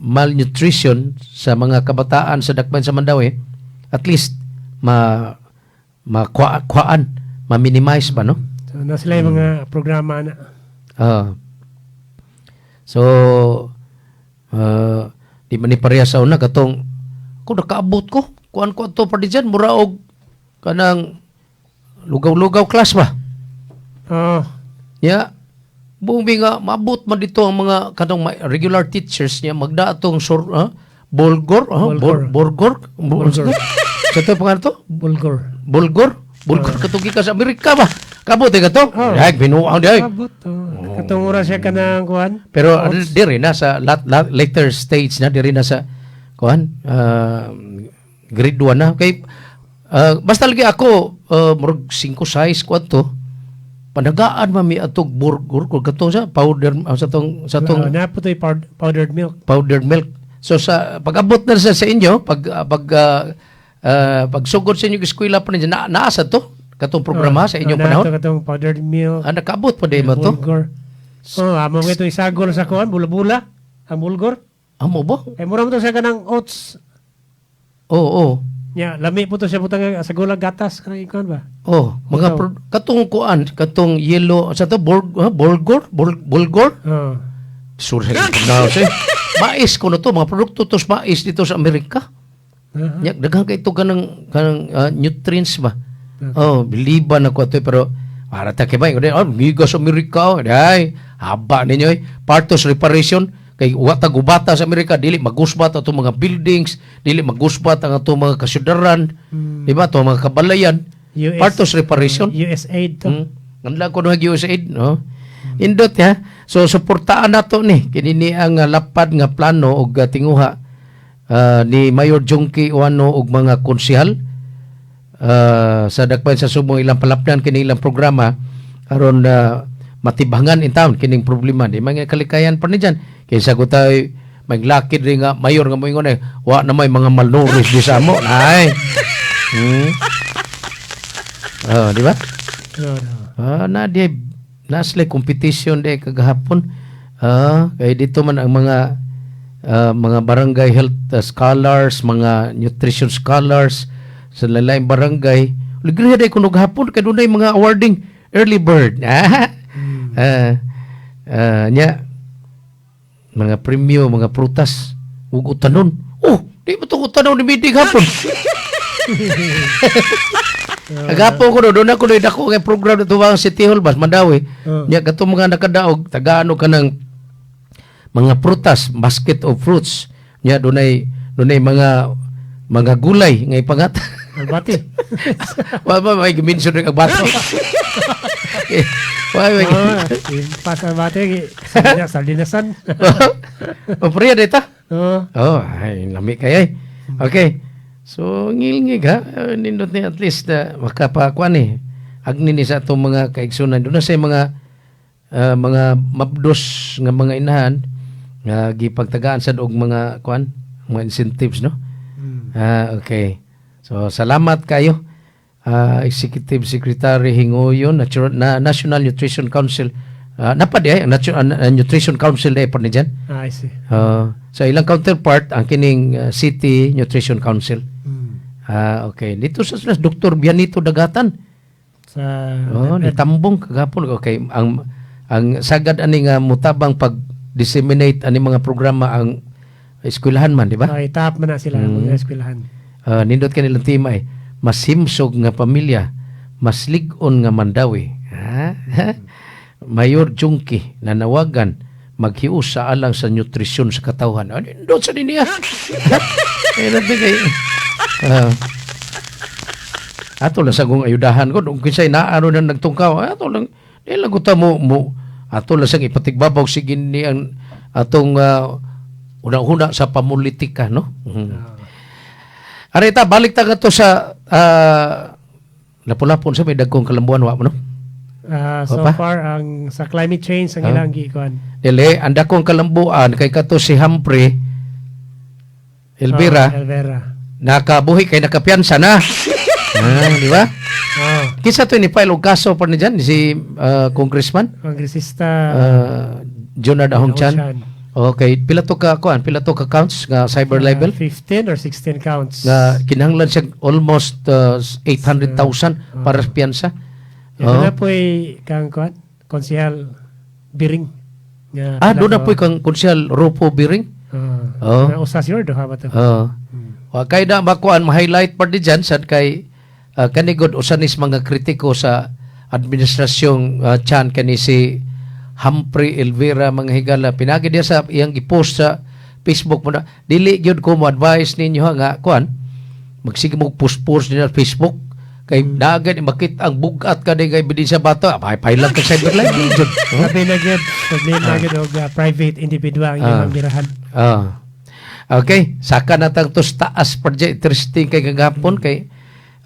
malnutrition sa mga kabataan sa dakbayan sa Mandaue, at least ma makuhaan, ma-minimize ba, no? So na sila yung mga programa na. Ah. So di man ni pareha sa una katong ko nakaabot ko kuan ko ato pa di dyan, mura og kanang lugaw-lugaw class ba. Oh. Ya. Buong nga maabot man dito ang mga kanang regular teachers niya magda atong sur Bulgor, Bulgor. Borgor, Bulgor. Sa to pangalan to? Bulgor. Bulgor? Bulgor katong gikan sa Amerika ba? Kabot eh kato. Ay, binuang di ay. Abot. Oh. Katong oras siya kanang kuan. Pero Oats. diri na sa later stage na, diri na sa kuan grade 1 na kay basta lagi ako murag 5 size ko ato panagaan mami atog burger ko katong sa powder sa tong Na po to'y powdered milk. Powdered milk. So sa pag-abot na sa inyo, pag ah, pag ah, ah, pagsugod sa inyong eskwela pa ninyo na naasa to katong programa sa inyong Oh, panahon. na katong powdered milk. Ah, nakaabot pa di mo to? Bulgor. Oh, amo nga ito isagol sa kuan, bula-bula. Ang bulgor. Amo ba? Eh mura mo to siya kanang oats. Oo. Nya, lami po to siya butang sa gulag gatas kanang ikuan ba? Oh, mga Ikaw. katong kuan, katong yellow sa to borgor, bulgor. Oh. Sorry, na say. Mais ko na to, mga produkto to sa mais dito sa Amerika. Nya daghan kay ito kanang nutrients ba. Oh, biliban ako ato pero para ta kay ba, oh, giga sa Amerika, oh. Ay, haba ninyo eh. Partos reparation kay wa ta gubata sa Amerika, dili magusbat ato mga buildings, dili magusbat ang ato mga kasyudaran, di ba, ato mga kabalayan. US, Partos reparation. USAID to. Nganla ko nag USAID, no? Indot ha. So suportaan nato ni kini ni ang lapad nga plano og tinguha ni Mayor Jonkie Ouano og mga konsehal sa Dakbayan sa Sugbo, ilang palapdan kini ilang programa aron matibangan in town kining problema. Di mga kalikayan pa ni dyan kaysa ko tayo maglakid rin nga mayor nga moingon eh wa na may mga malnourished di sa amo ay. Oh, di ba? No, no. Ah, na di na sila competition di kagahapon. Ah, kay dito man ang mga barangay health scholars, mga nutrition scholars sa lain barangay. Ligriha day kuno gahapon kay dunay mga awarding early bird. Ah, nya mga premyo, mga prutas ug utanon. Oh, di ba to utanon ni meeting hapon? Agapon ko doon ako doon dako nga program dito ang City Hall bas Mandaue. Nya kato mga nakadaog tagaano ka ng mga prutas, basket of fruits. Nya dunay dunay mga gulay nga ipangat. Albati. Wa ba may gimension rin ang bato. Wa may Oh, pas albati sardinasan. Oh, priya dita. Oh. Oh, ay lami kay ay. Okay. So ngilngig ha, nindot ni at least makapakuan eh. Agni ni sa atong mga kaigsunan. Doon na sa mga mabdos nga mga inahan nga gipagtagaan sad og mga kuan, mga incentives, no? Ah, okay. So salamat kayo. Executive Secretary Hingoyon, National Nutrition Council. Napa di ay ang Nutrition Council di pa ni dyan. Ah, I see. Sa ilang counterpart ang kining City Nutrition Council. Ah, okay. Dito sa Dr. Bianito Dagatan. Sa Oh, ni Tambong kagapon. Okay, ang sagad ani nga mutabang pag disseminate ani mga programa ang eskwelahan man, di ba? Ay, tap man na sila mga eskwelahan. Nindot kanilang tema eh. Mas himsog nga pamilya, mas lig-on nga Mandaue. Ha? Mayor Junkie nanawagan maghius sa alang sa nutrisyon sa katawhan. Ano nindot sa niya? Eh, nanti kay ato lang sa kong ayudahan ko kung kinsay naano na nagtungkaw ato lang di lang ko ta mo mo ato lang sang ipatigbabaw sige ni ang atong una-una sa pamulitika, no. Arita, balik ta to sa Lapu-Lapon sa may dagkong kalambuan wa mo, no? Ah, so Wa pa? far ang sa climate change ang ilang gikuan. Dili, ang dakong kalambuan kay kato si Humphrey Elvira. Oh, Elvera. Nakabuhi kay nakapiyansa na. Ah, di ba? Oh, Kinsa to ni file og kaso pa ni dyan si congressman kongresista Jonard Ahong Chan. Chan. Okay, pila to ka kuan, pila to ka counts nga cyber libel? 15 or 16 counts. Nga kinahanglan siya almost 800,000 para sa piyansa. Yeah, na po'y kang kuan, Konsehal Biring. Nga Ah, doon na po'y kang Konsehal Rufo Biring. Oh. Na usa siguro duha ba to? Oo. Wa kay na makuan ma-highlight pa di dyan sad kay kanigod usa nis mga kritiko sa administrasyong Chan, kani si Humphrey Elvira, mga higala, pinagi diya sa iyang gipost sa Facebook mo na dili gyud ko mo advise ninyo ha nga kuan magsige mo post-post din sa Facebook kay dagan makita ang bugat ka kay bidin sa bata pay pay lang ka cyber line jud. Sabi na gyud, problema gyud og private individual ang iyang birahan. Ah. Okay, saka na tang tos taas project, interesting kay kagahapon kay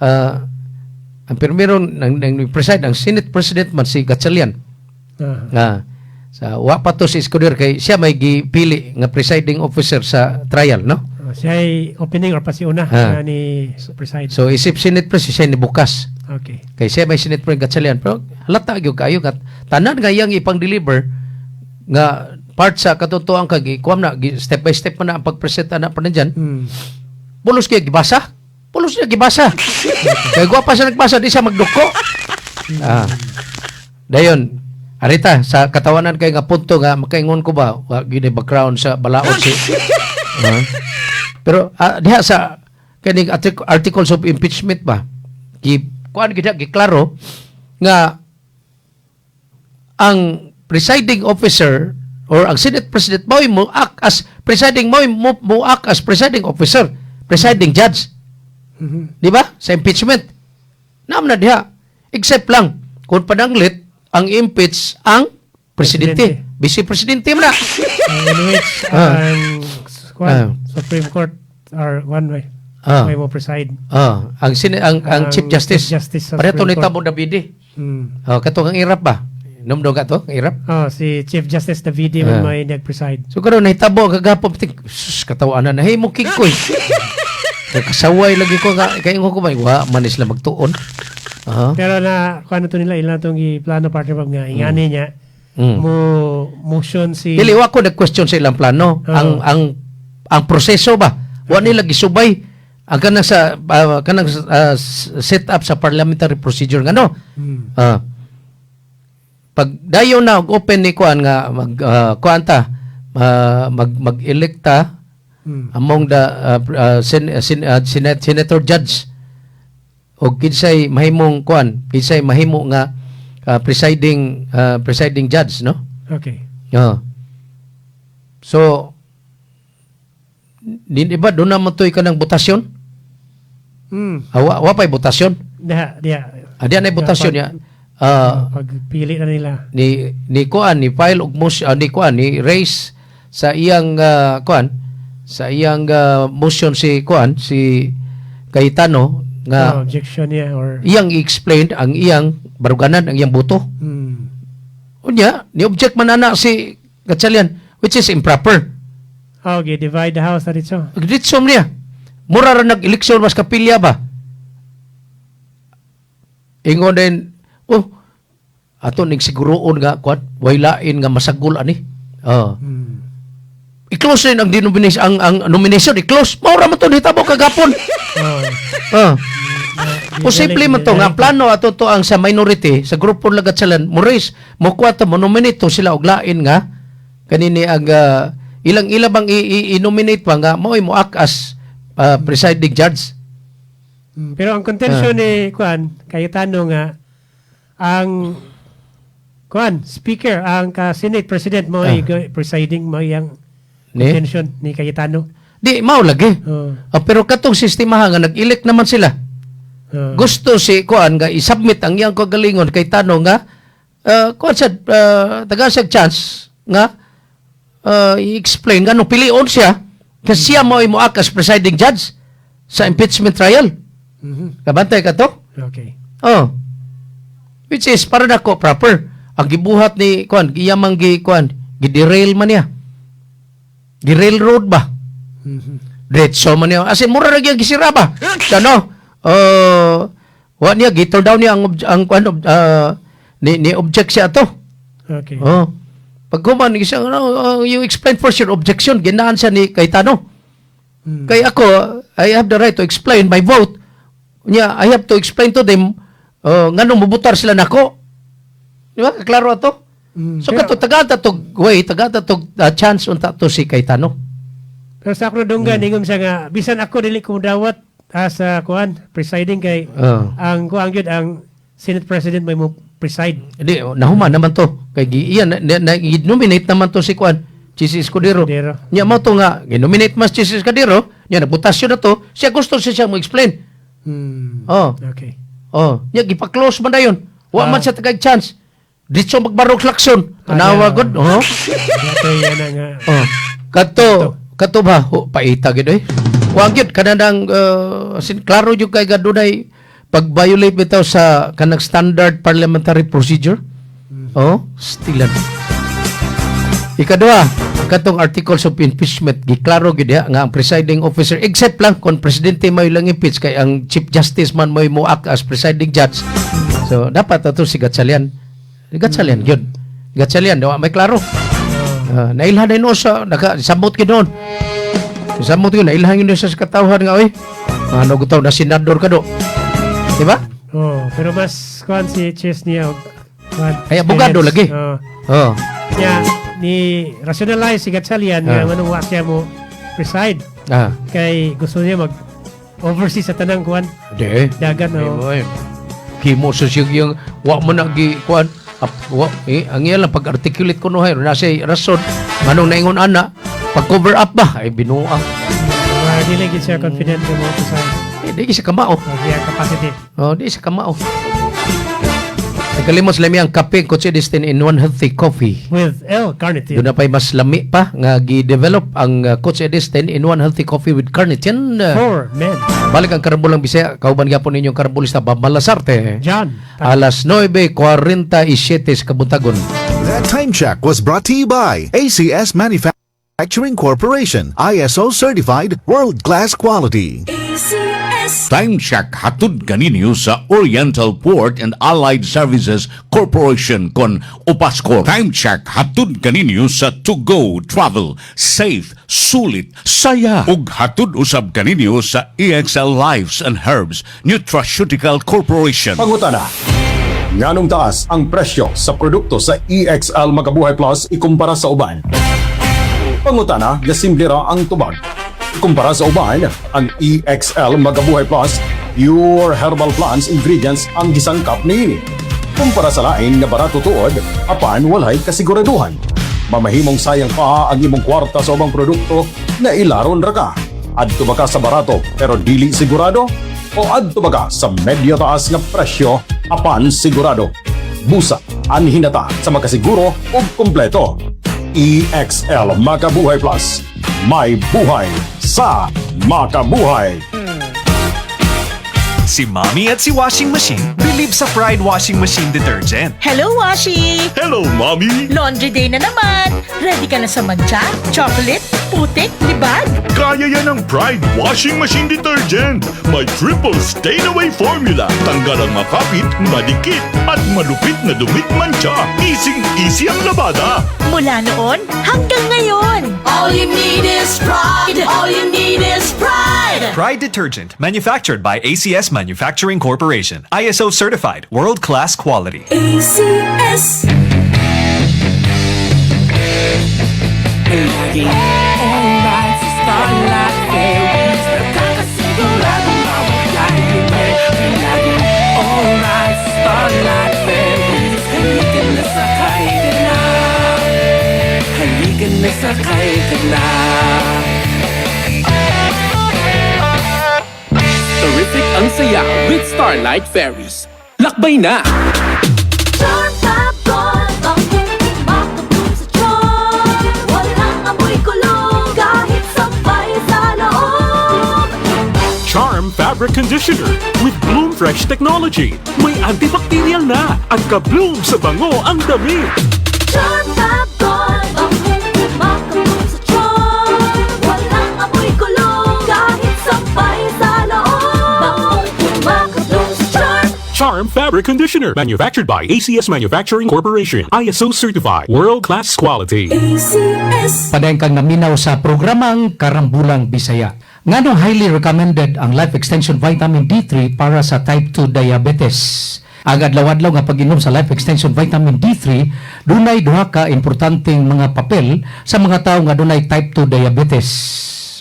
ang primero nang preside ang Senate President man si Gatchalian. Nga sa wa pa to si Escudero kay siya may gipili nga presiding officer sa trial, no? Siya ay opening or pasiuna nga ni preside. So isip Senate President siya ni bukas. Kay siya may Senate President Gatchalian, pero halata gyud kayo kat tanan nga iyang ipang-deliver nga part sa katotohan kag ikuam na step by step man na ang pag-present ana pa dyan. Pulos kay gibasa. Pulos niya gibasa. Kay gwapa siya nagbasa, di siya magduko. Ah. Dayon, arita sa katawanan kay nga punto nga makaingon ko ba wa gyud background sa balaod si. Ah. Pero diha sa kaning articles of impeachment ba, gi kuan gid giklaro nga ang presiding officer or ang Senate President mo act as presiding mo act as presiding officer, presiding judge. Di ba? Sa impeachment. Naam na diha. Except lang kung pananglit ang impeach ang presidente. Vice presidente man na. In which ang kuan, Supreme Court or one way may mo preside. Ah, ang Chief Justice. Chief Justice sa Pareho Supreme ni Court. Tabo Davide. Oh, katong ang irap ba? Numdog ka to, ang irap. Oh, si Chief Justice Davide man may nag-preside. So karon nahitabo kagapon tik sus katawanan na hey mo kikoy. Kasaway lagi ko nga kay ko ba wa man sila magtuon. Aha. Pero na kuan to nila ilang tong giplano, partner Bob, nga ingani niya mo motion si Dili wa ko nag-question sa ilang plano. Ang proseso ba? Wa nila gisubay ang kanang sa kanang set up sa parliamentary procedure ngano. Pag dayon na og open ni kuan nga mag kuan ta mag mag-elect ta among the senator judge o kinsay mahimong kuan, kinsay mahimo nga presiding judge, no? Oo. So di ba doon naman to'y kanang botasyon? Ah, wa pa'y botasyon? Diha, diha. Ah, diha na botasyon niya. Pagpili na nila. Ni kuan ni file og motion, ni kuan ni raise sa iyang kuan sa iyang motion si kuan si Cayetano nga Oh, objection niya or iyang i-explain ang iyang baruganan, ang iyang boto. Unya, ni object man ana si Gatchalian, which is improper. Okay, divide the house na dito. Ditso niya. Mura ra nag-eleksyon mas kapilya ba? Ingon din, oh, ato ning siguroon nga kuan, way lain nga masagol ani. Oh. I-close rin ang denomination, ang nomination, i-close. Mao ra man to nahitabo kagapon. Oh. Oh. Posible man to nga ang plano ato to ang sa minority sa grupo lang Gatchalian mo raise mo kuha to mo nominate to sila og lain nga kanini ang ilang ila bang i-nominate pa nga mao'y mo act as presiding judge. Pero ang contention ni Kuan Cayetano nga ang Kuan speaker, ang ka Senate President mo ay presiding mo yang Ni? contention ni Cayetano. Di mao lagi. Oh. Ah, pero katong sistema nga nag-elect naman sila. Gusto si kuan nga i-submit ang iyang kagalingon kay Tano nga kuan sa taga sa chance nga i-explain nga no pilion siya kasi siya mo mo act as presiding judge sa impeachment trial. Kabantay ka to? Okay. Oh. Which is para nako proper. Ang gibuhat ni kuan, iya man gi kuan, gi-derail man niya. Gi-railroad ba? Diretso man niya. As in, mura ra gyud gisira ba? Sa no? Wa niya gi-turn down niya ang kuan ni object siya to. Oh. Pag human isa no, you explain first your objection, ginaan siya ni Cayetano. Kay ako, I have the right to explain my vote. Nya, I have to explain to them Oh, nganong mubutar sila nako? Di ba? Klaro ato. So kato tagaan ta tog way, tagaan ta tog chance unta to si Cayetano. Pero sa ako dunggan, ingon siya nga bisan ako dili ko dawat sa kuan presiding kay ang kuan gyud, ang Senate President may mo preside. Di nahuman naman to kay gi iya na, nominate naman to si kuan, Chiz Escudero. Escudero. Nya mo to nga ginominate mas Chiz Escudero, nya nagbotasyon na to, siya gusto siya siya mo explain. Oh. Oh, nya gipa-close man dayon. Wa man siya tagay chance. Ditso magbarog klakson. Tanawa gud, oh. Kato yan na nga. Oh. Kato, kato ba ho, paita gid eh. Wa gyud kanang sin klaro jud kay gadunay pag-violate bitaw sa kanang standard parliamentary procedure. Oh, stilan. Ikaduha, katong articles of impeachment, giklaro gid diha nga ang presiding officer, except lang kung presidente may lang impeach kay ang chief justice man may mo act as presiding judge. So dapat ato si Gatchalian. Gatchalian gyud. Gatchalian wa may klaro. Nailhan na no sa naka samot gyud noon. Samot gyud, nailhan gyud sa katawhan nga oy. Ano gutaw na senador ka do. Di ba? Oh, pero mas kuan si Chiz niya og kuan. Ay, abogado experience. lagi. Oh. Oh. Niya ni rationalize si Gatchalian nga nganong wa siya mo preside kay gusto niya mag oversee sa tanang kuan Di. dagat, no. Ay, kimo sa siya yung wa mo na gi kuan wa eh, ang iya lang pag-articulate ko no hay na siya rason nganong naingon ana, pag cover up ba ay binuang. Dili gid siya confident nga mo preside. Eh, di siya kamao. Og iya capacity. Oh, di siya kamao. Nagkalimot sa lami ang kape Kotse Destin in one healthy coffee with L-carnitine. Doon na pa'y mas lami pa nga gi-develop ang Coach Edis 10 in one healthy coffee with carnitine. For men. Balik ang Karambulang Bisaya. Kauban gyapon ninyong karambulista Bob Malasarte. John. Alas 9:47 sa kabuntagon. That time check was brought to you by ACS Manufacturing Corporation, ISO certified, world-class quality. ACS. Time check hatod kaninyo sa Oriental Port and Allied Services Corporation kon Upascor. Time check hatod kaninyo sa To Go Travel, safe, sulit, saya. Ug hatod usab kaninyo sa EXL Lives and Herbs Nutraceutical Corporation. Pangutana. Nganong taas ang presyo sa produkto sa EXL Makabuhay Plus ikumpara sa uban? Pangutana, nga simple ra ang tubag. Kumpara sa uban, ang EXL Makabuhay Plus, pure herbal plants ingredients ang gisangkap niini. Kumpara sa lain nga barato tuod, apan walay kasiguraduhan. Mamahimong sayang pa ang imong kwarta sa ubang produkto na ilaron ra ka. Adto ba ka sa barato pero dili sigurado? O adto ba ka sa medyo taas nga presyo apan sigurado? Busa, anhi na ta sa makasiguro ug kompleto. EXL Makabuhay Plus. May buhay sa Makabuhay. Si Mommy at si Washing Machine believe sa Pride Washing Machine Detergent. Hello, Washi! Hello, Mommy! Laundry day na naman! Ready ka na sa mantsa, chocolate, putik, libag? Kaya yan ang Pride Washing Machine Detergent. May triple stain-away formula. Tanggal ang makapit, madikit, at malupit na dumit mantsa. Easy-easy ang labada. Mula noon hanggang ngayon! All you need is pride. All you need is pride. Pride Detergent, manufactured by ACS Manufacturing Corporation. ISO certified, world-class quality. ACS. Laging alright sa Starlight Ferries. Nakakasigurado mawalay libre. Laging alright sa Starlight Ferries. Halika na, sakay ka na. Halika na, sakay ka na. Terrific ang saya with Starlight Ferries. Lakbay na! Charm Fabcon, bangong kumakabog sa charm. Walang amoy kulog kahit sampay sa loob. Charm Fabric Conditioner with Bloom Fresh Technology. May antibacterial na at ka-bloom sa bango ang damit. Charm Fabcon, bangong kumakabog sa charm. Walang amoy kulog kahit sampay sa loob. Bangong kumakabog sa charm. Charm Fabric Conditioner. Manufactured by ACS Manufacturing Corporation. ISO certified. World-class quality. ACS. Padayon kang naminaw sa programang Karambulang Bisaya. Nganong highly recommended ang Life Extension Vitamin D3 para sa type 2 diabetes? Ang adlaw-adlaw nga pag-inom sa Life Extension Vitamin D3 dunay duha ka importanteng mga papel sa mga tawo nga dunay type 2 diabetes.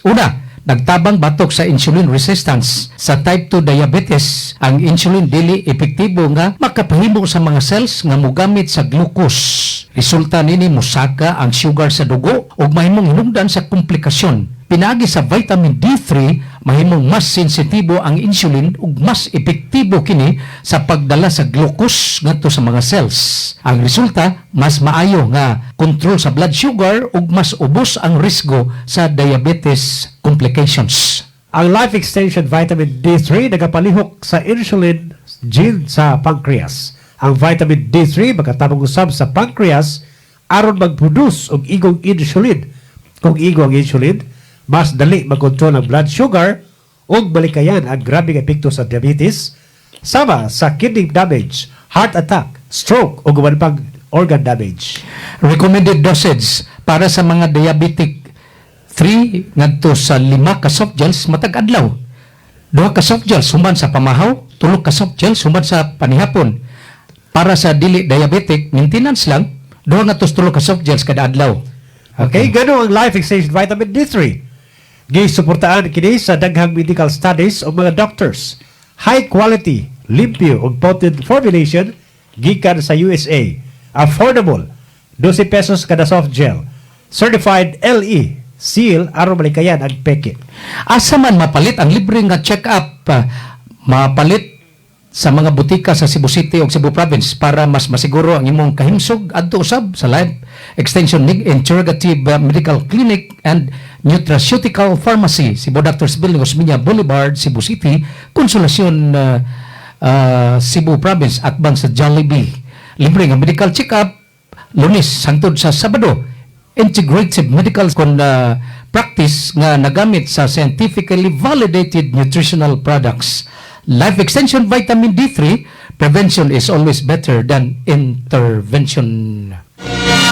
Una, nagtabang batok sa insulin resistance. Sa type 2 diabetes, ang insulin dili epektibo nga makapahimo sa mga cells nga mogamit sa glucose. Resulta nini, musaka ang sugar sa dugo ug mahimong hinungdan sa komplikasyon. Pinaagi sa vitamin D3, mahimong mas sensitibo ang insulin ug mas epektibo kini sa pagdala sa glucose ngadto sa mga cells. Ang resulta, mas maayo nga kontrol sa blood sugar ug mas ubos ang risgo sa diabetes complications. Ang Life Extension Vitamin D3 nagapalihok sa insulin gene sa pancreas. Ang vitamin D3 makatabang usab sa pancreas aron mag-produce og igong insulin. Kung igo ang insulin, mas dali makontrol ang blood sugar ug malikayan ang grabeng epekto sa diabetes sama sa kidney damage, heart attack, stroke ug uban pang organ damage. Recommended dosage para sa mga diabetic, 3 ngadto sa 5 ka soft gels matag adlaw. 2 ka soft gels human sa pamahaw, 3 ka soft gels human sa panihapon. Para sa dili diabetic, maintenance lang, 2 ngadto sa 3 ka soft gels kada adlaw. Okay, gano ang Life Extension Vitamin D3. Gisuportaan kini sa daghang medical studies ug mga doctors. High quality, limpyo ug potent formulation gikan sa USA. Affordable, 12 pesos kada soft gel. Certified LE, seal aron malikayan ang peke. Asa man mapalit ang libre nga check-up? Mapalit sa mga butika sa Cebu City o Cebu Province. Para mas masiguro ang imong kahimsog, adto usab sa Life Extension Integrative Medical Clinic and Nutraceutical Pharmacy, Cebu Doctors Building, Osmeña Boulevard, Cebu City, Consolacion, Cebu Province, atbang sa Jollibee. Libre nga medical check-up Lunes hangtod sa Sabado. Integrative medical kon practice nga nagamit sa scientifically validated nutritional products. Life Extension Vitamin D3, prevention is always better than intervention.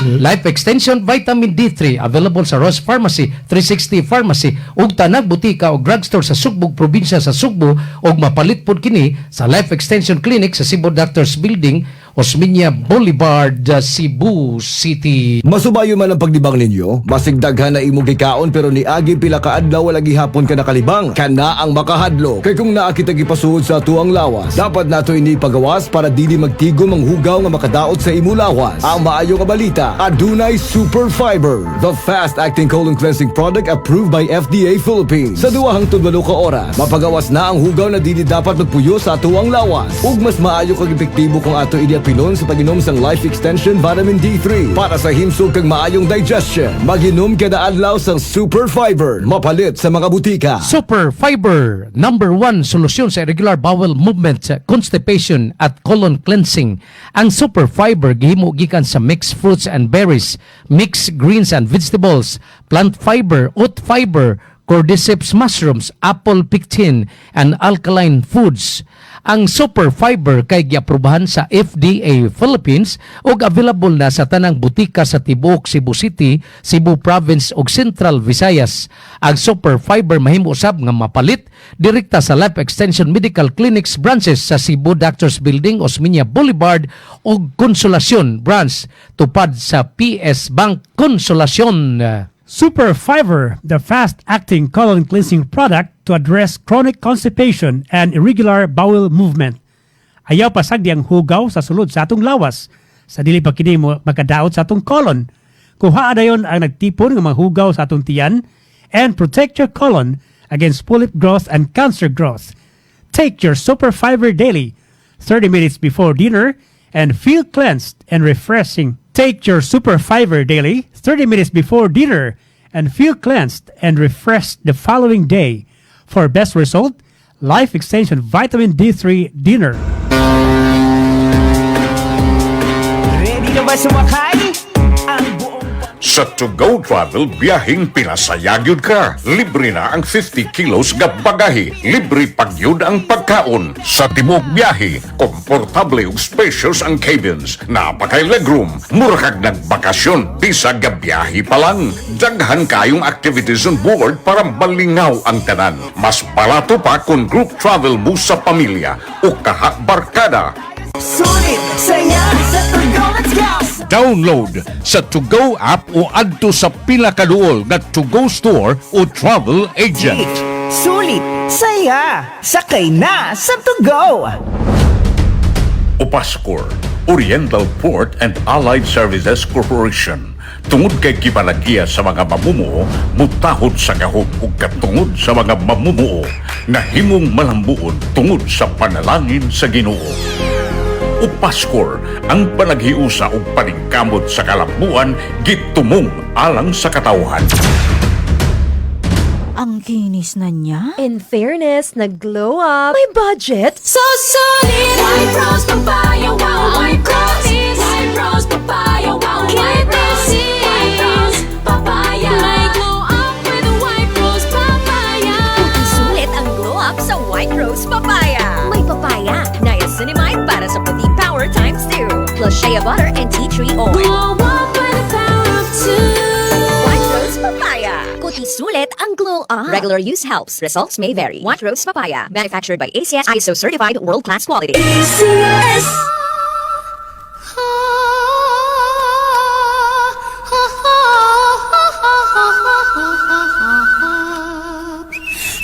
Life Extension Vitamin D3 available sa Ross Pharmacy, 360 Pharmacy ug tanang butika o drugstore sa Sugbo, probinsya sa Sugbo, ug mapalit pod kini sa Life Extension Clinic sa Cebu Doctors Building, Osmeña Boulevard, Cebu City. Masubayo man ang paglibang ninyo, basig daghan na imong gikaon pero niagi pila ka adlaw wala gihapon ka nakalibang. Kana ang makahadlok. Kay kung naa kita gipasuhod sa atuang lawas, dapat nato ini pagawas para dili magtigom ang hugaw nga makadaot sa imo lawas. Ang maayo nga balita, adunay Super Fiber, the fast-acting colon cleansing product approved by FDA Philippines. Sa 2 hangtod 8 ka oras, mapagawas na ang hugaw na dili dapat magpuyo sa atuang lawas. Ug mas maayo kag epektibo kung ato ini apilon sa pag-inom sang Life Extension Vitamin D3 para sa himsog kag maayong digestion. Maginom kada adlaw sang Super Fiber. Mapalit sa mga butika. Super Fiber, number one solusyon sa irregular bowel movement, constipation at colon cleansing. Ang Super Fiber gihimo gikan sa mixed fruits and berries, mixed greens and vegetables, plant fiber, oat fiber, cordyceps mushrooms, apple pectin, and alkaline foods. Ang Super Fiber kay giaprobahan sa FDA Philippines ug available na sa tanang butika sa tibuok Cebu City, Cebu Province ug Central Visayas. Ang Super Fiber mahimo usab nga mapalit direkta sa Life Extension Medical Clinics branches sa Cebu Doctors Building, Osmeña Boulevard ug Consolacion branch tupad sa PS Bank Consolacion. Super Fiber, the fast-acting colon cleansing product to address chronic constipation and irregular bowel movement. Ayaw pasagdi ang hugaw sa sulod sa atong lawas sa dili pa kini mo makadaot sa atong colon. Kuha dayon ang nagtipon ng mga hugaw sa atong tiyan and protect your colon against polyp growth and cancer growth. Take your Super Fiber daily, 30 minutes before dinner, and feel cleansed and refreshing. Take your Super Fiber daily, 30 minutes before dinner, and feel cleansed and refreshed the following day. For best result, Life Extension Vitamin D3 Dinner. Ready na ba sumakay? Ang buong Sa To Go Travel, biyaheng pinasaya gyud ka. Libre na ang 50 kilos nga bagahe. Libre pagyud ang pagkaon. Sa tibuok biyahe, komportable ug spacious ang cabins. Naa pa kay legroom. Mura kag nagbakasyon, bisag ga biyahe pa lang. Daghan kayong activities on board para malingaw ang tanan. Mas barato pa kung group travel mo sa pamilya o kaha barkada. Sulit, saya sa To Go, let's go! Download sa To Go app o adto sa pila ka duol nga To Go store o travel agent. Sulit, saya, sakay na sa To Go! Upascor, Oriental Port and Allied Services Corporation. Tungod kay gipalagiya sa mga mamumuo, mutahod sa gahom ug katungod sa mga mamumuo, nahimong malambuon tungod sa panalangin sa Ginoo. Upascor, ang panaghiusa ug paningkamot sa kalambuan gitumong alang sa katawhan. Ang kinis na niya. In fairness, nag-glow up. May budget. So sulit. White Rose Papaya, wow, White Rose. White Rose Papaya, wow, White Rose. White Rose Papaya. May glow up with the White Rose Papaya. Sulit ang glow up sa White Rose Papaya. May papaya, niacinamide para sa puti power times 2. Plus shea butter and tea tree oil. Glow up with the power of two. White Rose Papaya. Kuti sulit ang glow up. Regular use helps. Results may vary. White Rose Papaya. Manufactured by ACS ISO certified world-class quality. ACS.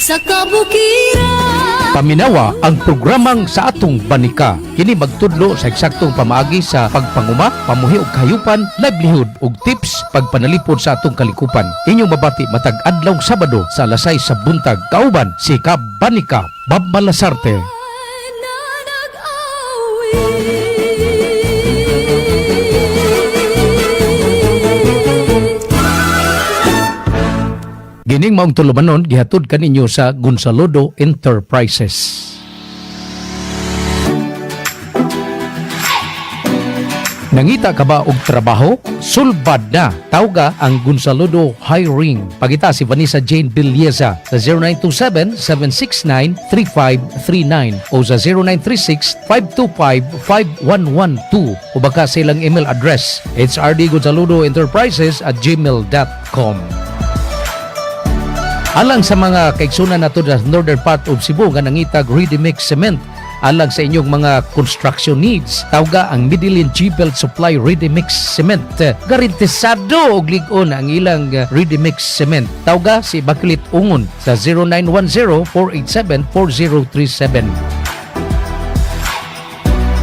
Sa kabukiran. Paminawa ang programang Sa Atong Banika. Kini magtudlo sa eksaktong pamaagi sa pagpanguma, pamuhi og kahayupan, livelihood ug tips pagpanalipod sa atong kalikupan. Inyong mabati matag adlaw Sabado sa alas 6 sa buntag. Kauban si Kap Banika Bob Malasarte. Gining maong tulumanon gihatod kaninyo sa Gonzalodo Enterprises. Nangita ka ba og trabaho? Sulbad na. Tawga ang Gonzalodo Hiring. Pagita si Vanessa Jane Villeza sa 0927-769-3539 o sa 0936-525-5112 o baka sa ilang email address hrdgonzalodoenterprises@gmail.com. Alang sa mga kaigsunan nato sa northern part of Cebu nga nangitag ready mix cement alang sa inyong mga construction needs, tawga ang Medellin G-Belt Supply Ready Mix Cement. Garantisado og lig-on ang ilang ready mix cement. Tawga si Bakulit Ungon sa 0910-487-4037.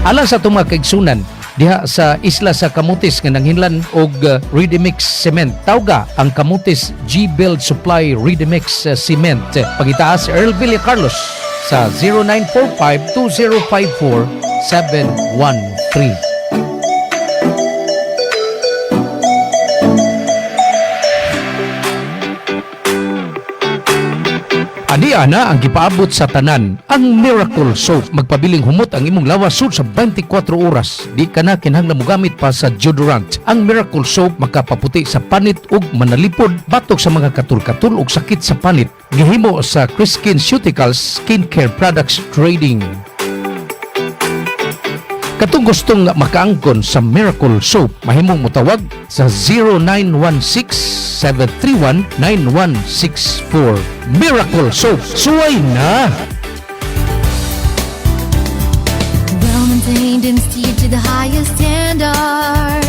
Alang sa itong mga kaigsunan diha sa isla sa Camotes nga nanghinlan og ready mix cement, tawga ang Camotes G-Build Supply Ready Mix Cement. Pagitaas si Earl Villa Carlos sa 0945-2054-713. Ani ana ang gipaabot sa tanan ang Miracle Soap. Magpabiling humot ang imong lawas sud sa 24 oras. Di ka na kinahanglan mogamit pa sa deodorant. Ang Miracle Soap makapaputi sa panit ug manalipod batok sa mga katul-katul ug sakit sa panit. Gihimo sa Chriskin Ceuticals Skincare Products Trading. Katong gustong makaangkon sa Miracle Soap, mahimong motawag sa 0916-731-9164. Miracle Soap, suway na! Well maintained and steered to the highest standard.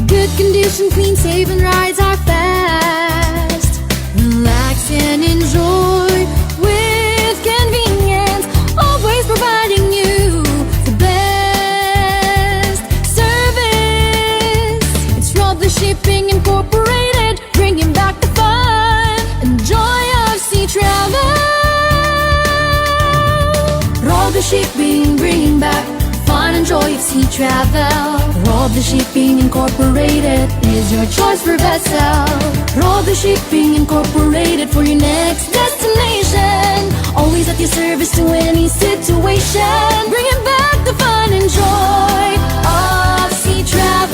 Good condition, clean, safe, and rides are fast. Relax and enjoy with convenience. Always providing you the best service. It's Rob the Shipping Incorporated, bringing back the fun and joy of sea travel. Rob the Shipping, bringing back fun and joy of sea travel. Rob the Shipping Incorporated is your choice for vessel. Rob the Shipping Incorporated for your next destination. Always at your service to any situation. Bringing back the fun and joy of sea travel.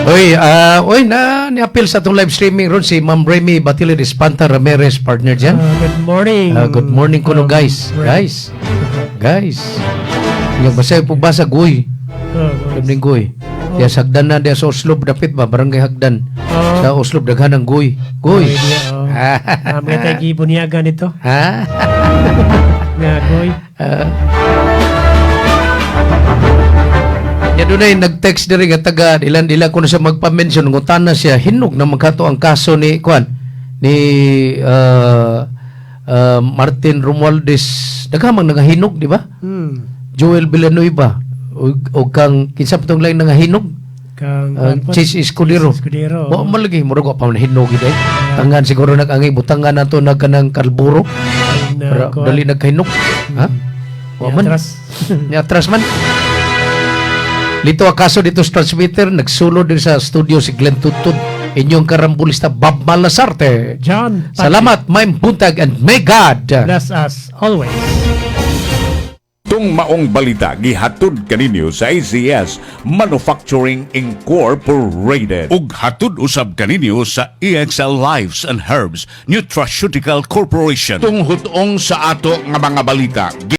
Oy, oy na niapil sa atong live streaming ron si Ma'am Remy Batilid Espanta Ramirez, partner dyan. Good morning. Good morning kuno, guys. Guys. Guys. Yung basa po basa guy. Oh, Good morning, guy. Diya sa hagdan na, diya sa Oslob, dapit ba, Barangay Hagdan. Oo. Sa Oslob, daghan ang goy. Goy. Goy diya, oh. Mga tayo gibunyagan dito. Ha? Nga goy. Ya dunay nag-text diri nga taga ilan ila kuno siya magpa-mention, ngutana siya hinog na magkato ang kaso ni kuan ni Martin Romualdez, daghan mang nangahinog, di ba? Joel Villanueva ug kang kinsa pa tong laing nangahinog? Kang Chis Escudero. Chis Escudero. Wa man lagi, murag wa pa man hinog gid eh. Tangan siguro nag-angay butangan nato nag kanang kalburo. Na, Para kuan. dali nagkahinog. Ha? Wa man. Ni atras. Ni atras man. Lito akaso dito sa transmitter, nagsulo din sa studio si Glenn Tutud. Inyong karambulista Bob Malasarte. John Patrick. Salamat, maayong buntag, and may God bless us always. Tung maong balita gihatod kaninyo sa ACS Manufacturing Incorporated. Ug hatod usab kaninyo sa EXL Lives and Herbs Nutraceutical Corporation. Tung hutong sa ato nga mga balita.